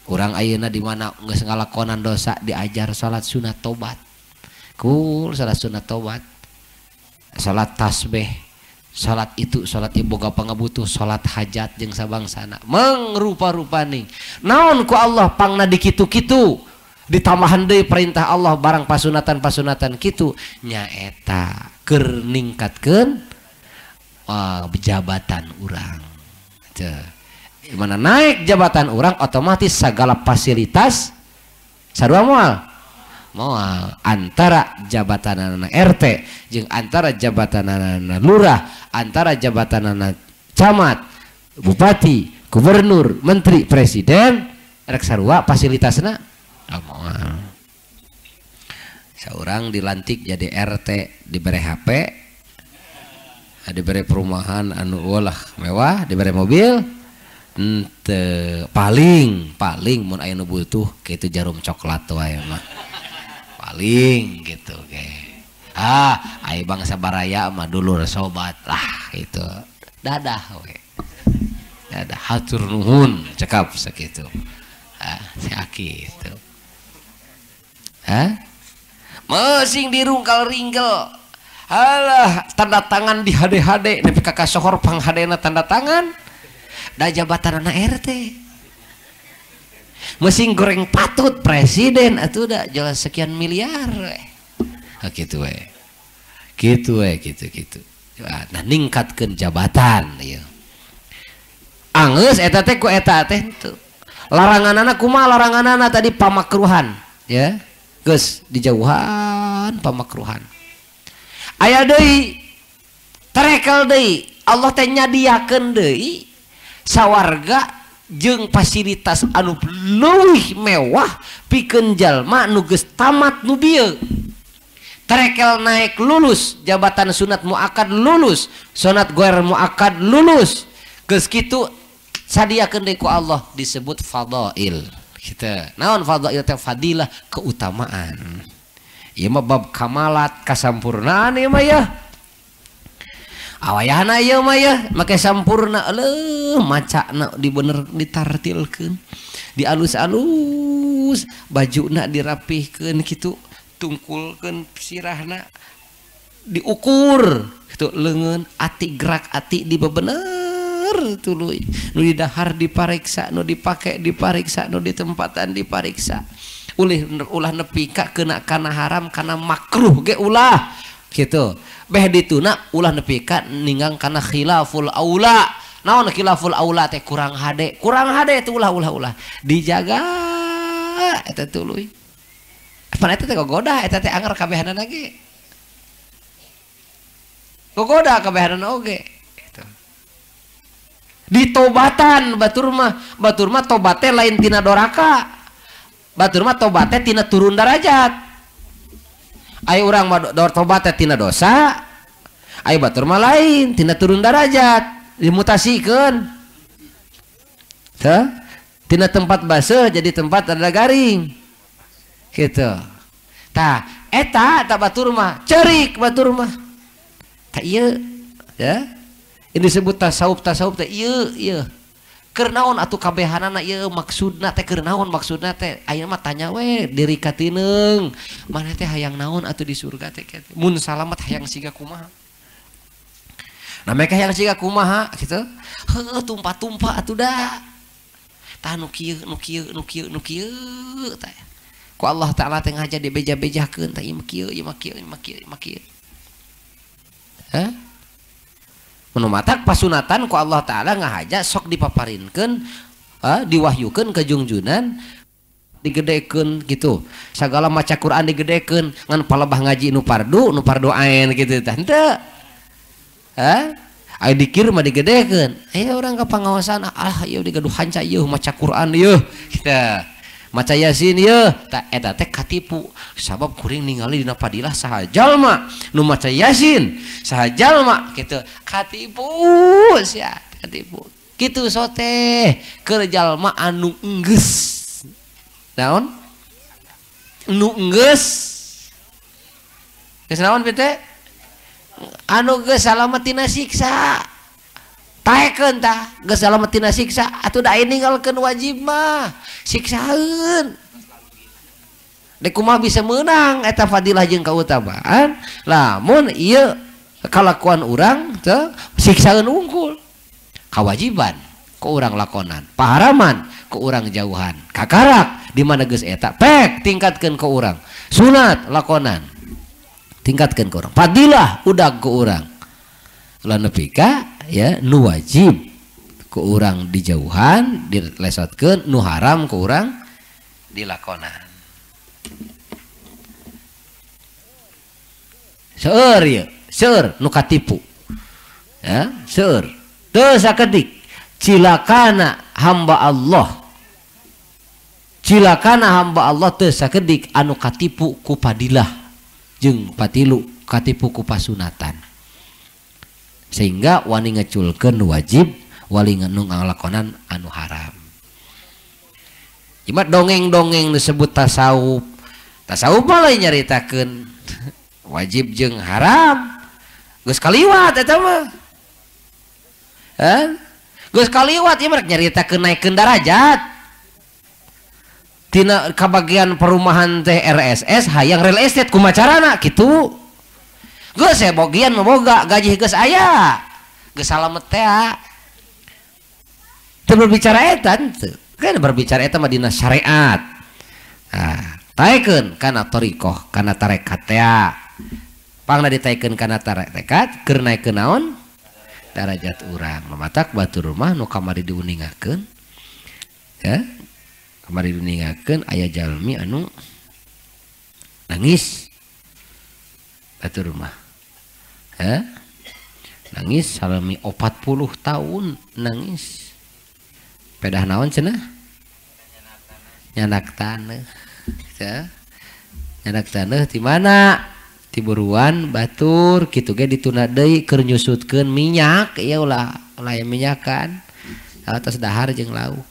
Urang ayeuna di mana geus ngalakonan dosa diajar salat sunat tobat. Kul salat sunat tobat. Salat tasbih, salat itu, salat ieu boga pangabutuh, salat hajat jeung sabangsana. Mangrupa-rupaning. Naon ku Allah pangna dikitu-kitu? Ditambahan deui perintah Allah barang pasunatan-pasunatan kitu nyaeta keur ningkatkeun jabatan urang. Teu. Dimana naik jabatan orang otomatis segala fasilitas sarua moal moal antara jabatan anak RT jeung antara jabatan anak lurah, antara jabatan anak camat, bupati, gubernur, menteri, presiden rek sarua fasilitasna moal. Seorang dilantik jadi RT diberi HP, diberi perumahan anu ulah mewah, diberi mobil. Ente paling paling mun aya nu butuh kitu jarum coklat wae mah paling gitu ge. Ah, aya bangsa baraya mah dulur sobat lah gitu. Dadah we. Dadah hatur nuhun cekap sakitu. Ah, si aki itu. Hah? Mesing dirungkal ringgel. Halah, tanda tangan di HD-HD nepi ka kasohor panghadena tanda tangan. Da jabatan anak RT mesin goreng patut presiden atuh da jelas sekian miliar we. Gitu we, gitu we, gitu gitu. Nah ningkatkeun jabatan ieu anggeus eta teh ku eta teh henteu laranganana kumaha laranganana tadi pamakruhan ya geus dijauhan pamakruhan aya deui terekel deui Allah teh nyadiakeun deui sawarga jeung fasilitas anu leuwih mewah pikeun jalma nu geus tamat nu bieu. Terekel naik lulus jabatan sunat muakkad lulus, sunat ghair muakkad lulus. Geus kitu sadiakeun deui ku Allah disebut fadail. Kitu. Naon fadail teh fadilah keutamaan. Ieu mah bab kamalat kasampurnaan ieu mah ya. Awayahna ieu mah ya make sampurna leuh macana dibener ditartilkeun dialus-alus bajuna dirapihkeun kitu tungkulkeun sirahna diukur kitu leungeun ati gerak ati dibebener tuluy nu didahar dipariksa nu dipake dipariksa nu ditempatan dipariksa ulih ulah nepi ka kena kana haram kana makruh ge ulah gitu beh dituna ulah nepi ka ninggang kana khilaful aula. Naon khilaful aula teh kurang hade teh ulah ulah ulah dijaga eta tuluy pan eta teh gogoda eta teh anger kabehanana ge gogoda kabehanana oge gitu. Ditobatan batur mah tobat teh lain tina doraka, batur mah tobat teh tina turun darajat. Ayo urang mah tobat teh tina dosa, ayo batur mah lain tina turun darajat, dimutasikeun. Teh tina tempat baseuh jadi tempat ada garing. Gitu. Tah eta ta batur mah cerik batur mah. Tah ieu ya. Ini disebut tasawuf teh ieu ieu. Keur naon atuh kabehanana ieu maksudna teh keur naon maksudna teh ayeuna mah tanya we diri katineung maneh teh hayang naon atuh di surga teh mun salamet hayang siga kumaha. Nah mereka hayang siga kumaha gitu heuh tumpah-tumpah atuh da tah nu kieu nu kieu nu kieu nu kieu tah ku Allah Ta'ala teh ngaja dibeja-bejakeun tah ieu mah kieu ieu mah kieu ieu mah kieu ieu mah kieu. Hah? Nu matak pasunatan ku Allah Ta'ala ngahaja sok dipaparinkeun diwahyukeun ke jungjunan digedekeun gitu sagala maca Quran digedekeun ngan palebah ngaji nu fardu ain gitu tah henteu. Hah? Aya dikir mah digedekeun aya urang ka pangaosan ah ieu digaduh hanca ieu maca Quran ieu kitu maca Yasin ieu tah eta teh katipu sabab kuring ningali dina fadilah saha jalma nu maca Yasin saha jalma kitu katipu sia katipu kitu sote keur jalma anu enggeus naon nu enggeus geus naon teh anu geus salamet tina siksa taekeun tah geus salamet tina siksa atuh da ninggalkeun wajib mah siksaeun dek kumaha bisa meunang eta fadilah jeung kautamaan lamun ieu kalakuan urang teh siksaeun unggul kawajiban ku urang lakonan paharaman ku urang jauhan kakarak di mana geus eta pek tingkatkeun ku urang sunat lakonan tingkatkeun ku urang fadilah udag ku urang ulah nepi ka ya nu wajib ku urang dijauhan dilesotkeun nu haram ku urang dilakonan. Seueur ieu seueur nu katipu ya seueur teu sakedik cilakana hamba Allah cilakana hamba Allah teu sakedik anu katipu ku fadilah jeung patilu katipu ku pasunatan sehingga wani ngeculkeun wajib wali nu ngalakonan anu haram. Cuma dongeng-dongeng disebut tasawuf. Tasawuf mah lain nyaritakeun wajib jeung haram. Geus kaliwat eta mah. Hah? Geus kaliwat ieu mah nyaritakeun naikeun darajat. Tina kabagian perumahan teh RSS hayang real estate kumaha carana kitu. Geus bogian mah boga gaji geus aya. Geus salamet teh. Teu berbicara eta henteu. Kan berbicara eta mah dina syariat. Nah, taekeun kana thariqah, kana tarekat teh. Pangna ditaekeun kana tarekat keur naikeun naon? Darajat urang. Mamatak batur rumah nu kamari diuningakeun. Ya. Kamari diuningakeun aya jalmi anu nangis. Batur rumah. Ya. Nangis salami 40 tahun nangis. Pedah naon cenah? Nyanak taneuh. Ya. Nyanak taneuh di mana? Ti buruan batur kitu ge dituna deui keur nyusutkeun minyak ieu ulah ulah minyakan. Atos dahar jeung lauk.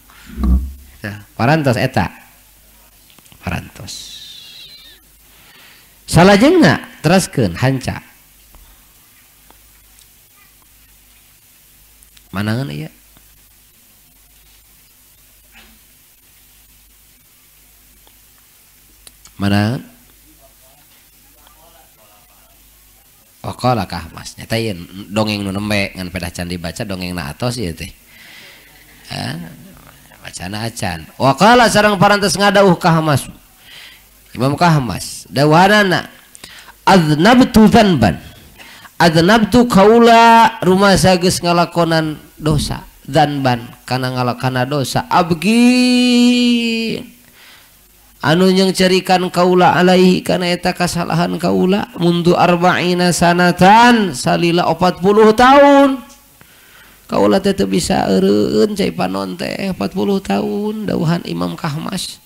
Tah, parantos eta. Parantos. Salajengna teraskeun hanca. Manangan ieu? Mana waqala kahmas nyata ieu dongeng nu nembe ngan pedah can dibaca dongengna atos ieu teh. Bacana acan. Waqala sareng parantos ngadauh kahmas. Imam Kahmas dawuhanana aznabtu dzanban. Aznabtu kaula rumasa geus ngalakonan dosa dzanban kana ngalakana dosa abgi anu yang cerikan kaula alaihi kana eta kasalahan kaula mundu arba'ina sanatan salila 40 tahun kaula teh teu bisa eureun cai panon teh 40 tahun dawuhan Imam Kahmas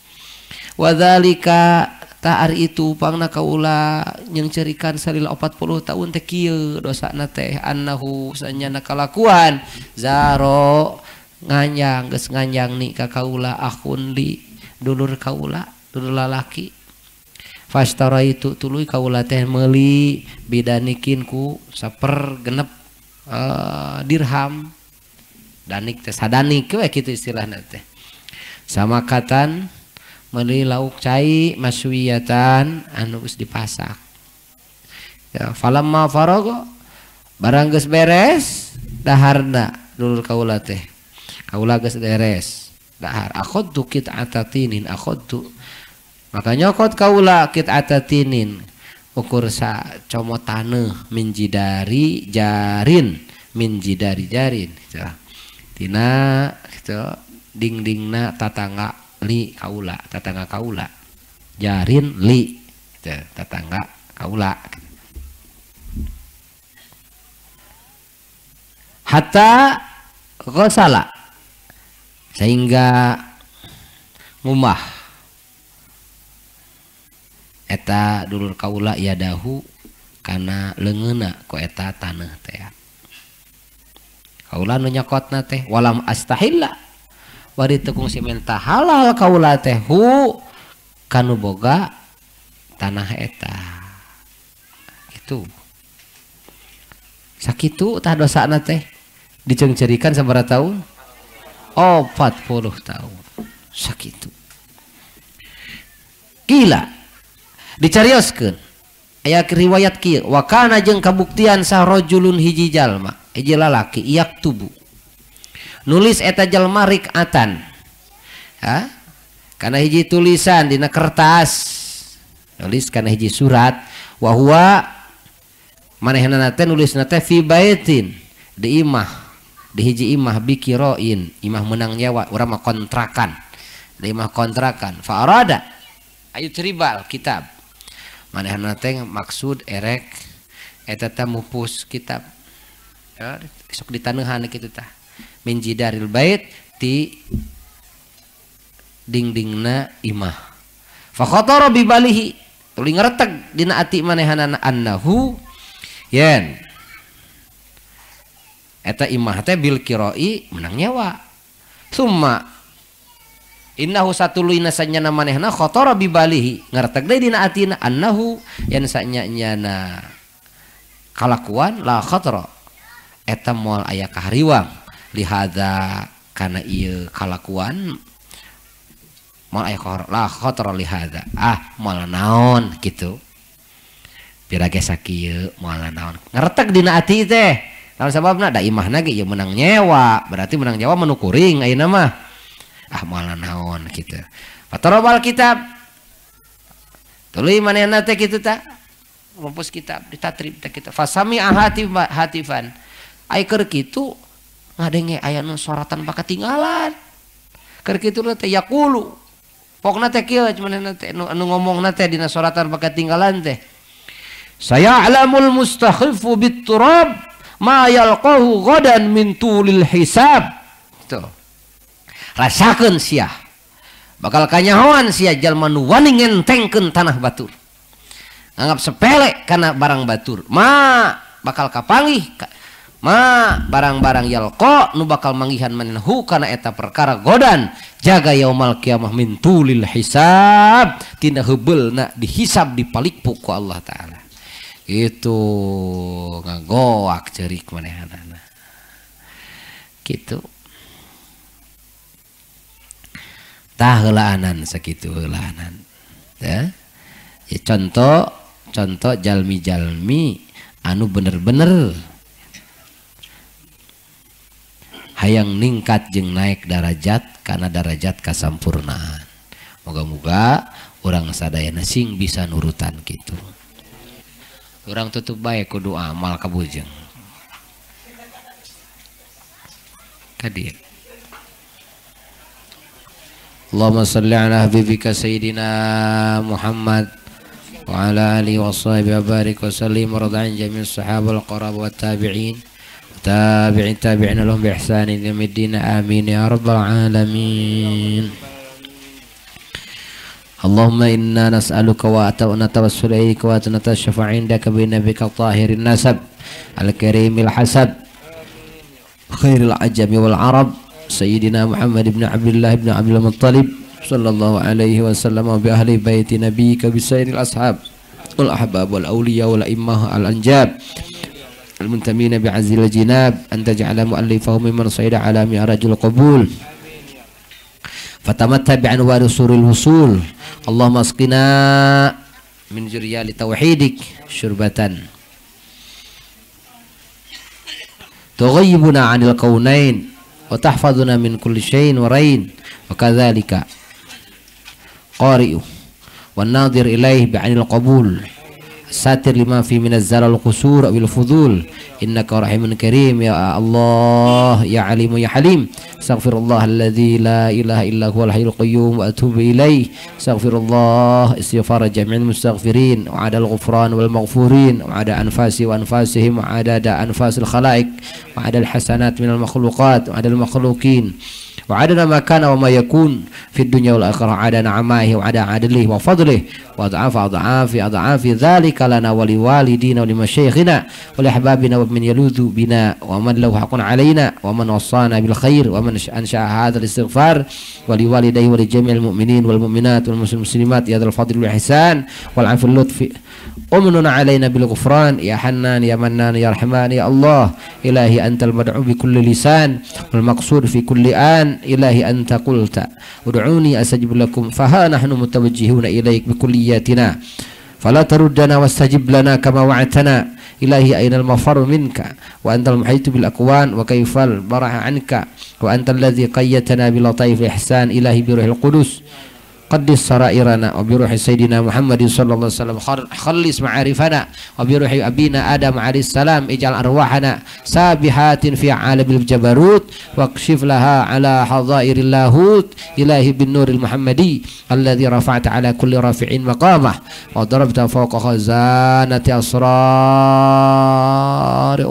wadzalika ta'ar itu pangna kaula yang cerikan salila 40 tahun teh kieu dosana teh annahu sanyana kalakuan zaro nganjang geus nganjang ni ka kaula akhun li dulur kaula dulur lalaki fastara itu tuluy kaula teh meuli bidanikin ku saper genep dirham Danik teh sadanik we kitu istilahna teh. Samakatan meuli lauk cai maswiyatan anu geus dipasak. Ya, falamma faraga barang geus beres daharna dulur kaula teh. Kaula geus beres dahar akhadtu qit'atatinin akhadtu maka nyokot kaula qit'atatinin ukur sa comot taneuh min jidari jarin min jidari jarin gitu. Tina gitu dingdingna tatangga li kaula tatangga kaula jarin li gitu, tatangga kaula hatta ghasala sehingga ngumah eta dulur kaula yadahu kana leungeunna ku eta taneuh teh kaula nu nyokotna teh walam astahilla bari teu kungsi menta halal kaula teh hu kanu boga tanah eta gitu sakitu tah dosana teh diceungceurikan sabaraha tahun 40 tahun sakitu gila dicarioskeun aya riwayat kieu wa kana jeung kabuktian sahrajulun hiji jalma hiji lalaki yaktubu nulis eta jalma rikatan ha kana hiji tulisan dina kertas nulis kana hiji surat wa huwa manehna teh nulisna teh fi baitin di imah di hiji imah bikiroin imah menang nyewa urang mah kontrakan di imah kontrakan fa arada ayu tribal kitab manehna teh maksud erek eta teh mupus kitab ya sok ditaneuhan kitu tah min jidaril bait ti dingdingna imah fa khatara bi balihi tuluy ngareteg dina ati manehanana annahu yen eta imah teh bil kiroi menang nyewa summa innahu satuluyna sanyana manehna khatara bi balihi ngareteg deui dina atina annahu yen sanyana kalakuan la khatara eta moal aya kahariwang lihadza kana ieu kalakuan moal aya la khatara lihadza ah moal naon kitu pirage sakieu moal naon ngareteg dina ati teh. Kalau sababna da imahna ge ieu menang nyewa, berarti menang nyewa menu kuring ayeuna mah. Ah moal naon kitu. Fatarabal kitab. Tuluy manehna teh kitu tah. Ngumpus kitab ditatrib teh kitu. Fasami hatifan. Ai keur kitu ngadenge aya nu soratan pakatinggalan. Keur kitu teh yaqulu. Pokna teh kieu manehna teh anu ngomongna teh dina soratan pakatinggalan teh. Saya'lamul mustakhifu bit-turab ma yalqahu ghadan min tulil hisab. Tuh. Rasakeun sia. Bakal kanyahoan sia jalma nu wani ngentengkeun tanah batur. Anggap sepele kana barang batur. Ma bakal kapanggih ma barang-barang yalqa nu bakal manggihan manhu kana eta perkara godan jaga yaumal kiamah min tulil hisab tina heubeulna dihisab dipalikpu ku Allah taala. Itu ngagoak cerik manehanana gitu tah heulaanan sakitu heulaanan ya. Ya, contoh jalmi-jalmi anu bener-bener hayang ningkat jeung naik darajat kana darajat kasampurnaan. Moga-moga urang sadayana sing bisa nurutan kitu. Urang tutup bae ku doa amal kabujeng. Kadir. Allahumma salli ala habibika sayyidina Muhammad wa ala alihi wa sahbihi wa barik wa sallim wa radha an jami'is sahabah wal qarabah wat tabi'in tabi'in tabi'ina lahum bi ihsanin ila yaumiddin amin ya rabbal alamin. Allahumma inna nas'aluka wa natawassalu ilaika wa natashaffa'u 'indaka bi nabiyyika tahirin nasab al-karimil hasab khairil ajami wal arab sayyidina Muhammad ibn Abdullah ibn Abdul Muttalib sallallahu alaihi wasallam wa bi ahli baiti nabiyyika bi sayyidil ashab wal ahbab wal awliya wal a'immah al anjab المنتمين بعز الجناب أن تجعل مؤلفه ممن صعد على معراج القبول فتمتع بأنوار سور الوصول. اللهم اسقنا من جريال توحيدك شربة تغيبنا عن الكونين وتحفظنا من كل شيء ورين. وكذلك قارئ والناظر إليه بعين القبول ساتر لما في من الزلل القصور أو الفضول إنك رحيم كريم يا الله يا عليم يا حليم. استغفر الله الذي لا إله إلا هو الحي القيوم وأتوب إليه. استغفر الله استغفار جميع المستغفرين وعدد الغفران والمغفورين وعدد أنفاسي وأنفاسهم وعدد أنفاس الخلائق وعدد الحسنات من المخلوقات وعدد المخلوقين وعدد ما كان وما يكون في الدنيا والآخرة عدد نعمائه وعدد عدله وفضله وأضعاف أضعاف أضعاف ذلك لنا ولوالدينا ولمشايخنا ولأحبابنا ومن يلوذ بنا ومن له حق علينا ومن وصانا بالخير ومن أنشأ هذا الاستغفار ولوالديه ولجميع المؤمنين والمؤمنات والمسلمات يا ذا الفضل والإحسان والعفو واللطف. أمننا علينا بالغفران يا حنان يا منان يا رحمن يا الله. إلهي أنت المدعو بكل لسان والمقصود في كل آن. إلهي أنت قلت ادعوني أستجب لكم فها نحن متوجهون إليك بكلياتنا فلا تردنا واستجب لنا كما وعدتنا. إلهي أين المفر منك وأنت المحيط بالأكوان وكيف البرح عنك وأنت الذي قيتنا بلطيف الإحسان. إلهي بروح القدس قدس سرائرنا وبروح سيدنا محمد صلى الله عليه وسلم خلص معارفنا وبروح أبينا آدم عليه السلام اجعل أرواحنا سابحات في عالم الجبروت واكشف لها على حظائر اللاهوت. إلهي بالنور المحمدي الذي رفعت على كل رافع مقامه وضربت فوق خزانة أسرار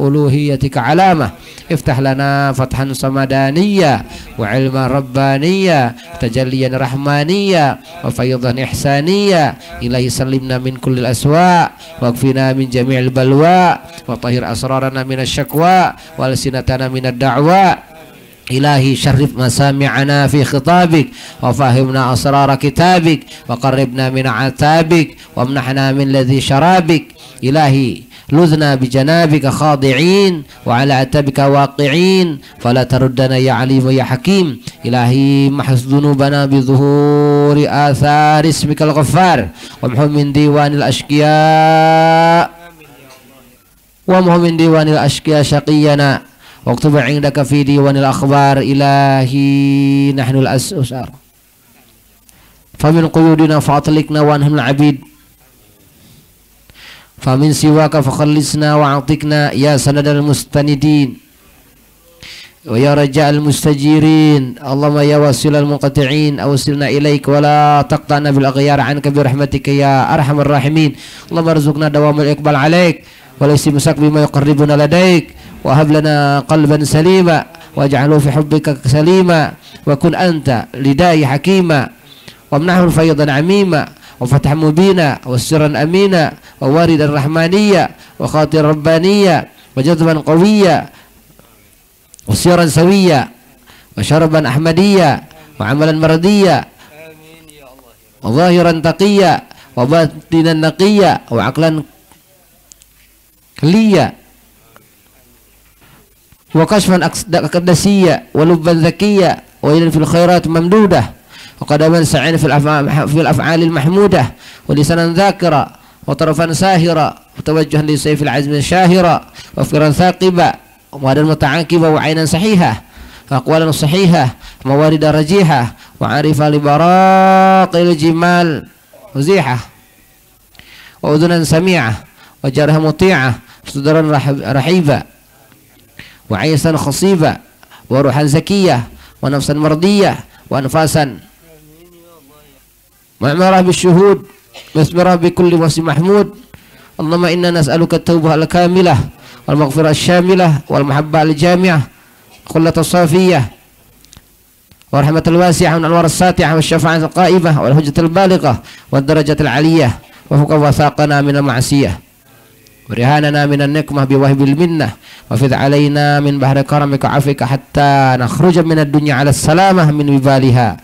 ألوهيتك علامة. افتح لنا فتحا صمدانيا وعلما ربانيا تجليا رحمانيا وفيضا إحسانيا. إلهي سلمنا من كل الأسواء واكفنا من جميع البلواء وطهر أسرارنا من الشكوى وألسنتنا من الدعوى. إلهي شرف مسامعنا في خطابك وفهمنا أسرار كتابك وقربنا من عتابك وامنحنا من لذي شرابك. إلهي لذنا بجنابك خاضعين وعلى عتبك واقعين فلا تردنا يا عليم يا حكيم. إلهي محص ذنوبنا بظهور آثار اسمك الغفار وامحو من ديوان الأشقياء وامحو من ديوان الأشقياء شقينا واكتب عندك في ديوان الأخبار. إلهي نحن الأسر فمن قيودنا فأطلقنا وأنهم العبيد فمن سواك فخلصنا وأعطقنا يا سند المستندين ويا رجاء المستجيرين. اللهم يا واصل المنقطعين أوصلنا إليك ولا تقطعنا بالأغيار عنك برحمتك يا أرحم الراحمين. اللهم ارزقنا دوام الإقبال عليك والاستمساك بما يقربنا لديك وهب لنا قلبا سليما واجعله في حبك سليما وكن أنت لداي حكيما وامنحه فيضا عميما وفتحا مبينا وسرا أمينا وواردا رحمانيا وخاطر ربانيا وجذبا قويا وسيرا سويا وشربا أحمديا وعملا مرضيا وظاهرا تقيا وباطنا نقيا وعقلا كليا وكشفا أقدسيا ولبا ذكيا وإلى في الخيرات ممدودة وقدما سعيا في الأفعال المحمودة ولسانا ذاكرا وطرفا ساهرا وتوجها لسيف العزم شاهرا وفكرا ثاقبا ومادا متعاقبا وعينا صحيحة وأقوالا صحيحة موارد رجيحة وعارفة لبراق الجمال وزيحة وأذنا سميعة وجرها مطيعة صدرا رحيبا وعيسا خصيبا وروحا زكية ونفسا مرضية وأنفاسا معمرة بالشهود مثمرة بكل وصف محمود. اللهم إنا نسألك التوبة الكاملة والمغفرة الشاملة والمحبة الجامعة خلة الصافية ورحمة الواسعة والأنوار الساطعة والشفاعة القائمة والحجة البالغة والدرجة العلية وفق وثاقنا من المعصية ورهاننا من النقمة بوهب المنة وفذ علينا من بحر كرمك وعفوك حتى نخرج من الدنيا على السلامة من وبالها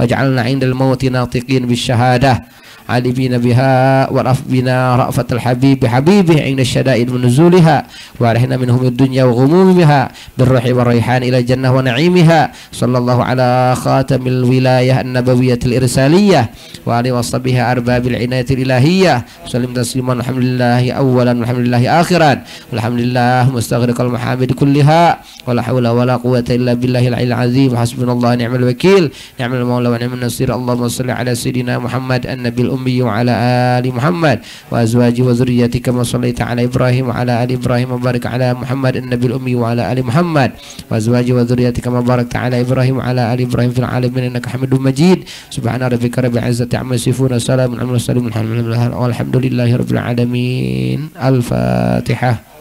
واجعلنا عند الموت ناطقين بالشهادة عالمين بها ورأف بنا رأفة الحبيب حبيبه عند الشدائد من نزولها وارحنا منهم الدنيا وغمومها بالروح والريحان إلى الجنة ونعيمها صلى الله على خاتم الولاية النبوية الإرسالية وعلى وصحبه أرباب العناية الإلهية سلم تسليما والحمد لله أولا والحمد لله آخرا والحمد لله مستغرق المحامد كلها ولا حول ولا قوة إلا بالله العلي العظيم حسبنا الله نعم الوكيل نعم المولى ونعم النصير اللهم صل على سيدنا محمد النبي الأمي وعلى آل محمد وأزواجه وذريته كما صليت على إبراهيم وعلى آل إبراهيم وبارك على محمد النبي الأمي وعلى آل محمد وأزواجه وذريته كما باركت على إبراهيم وعلى آل إبراهيم في العالمين إنك حميد مجيد سبحان ربك رب العزة عما يصفون سلام على المرسلين والحمد لله رب العالمين. الفاتحة.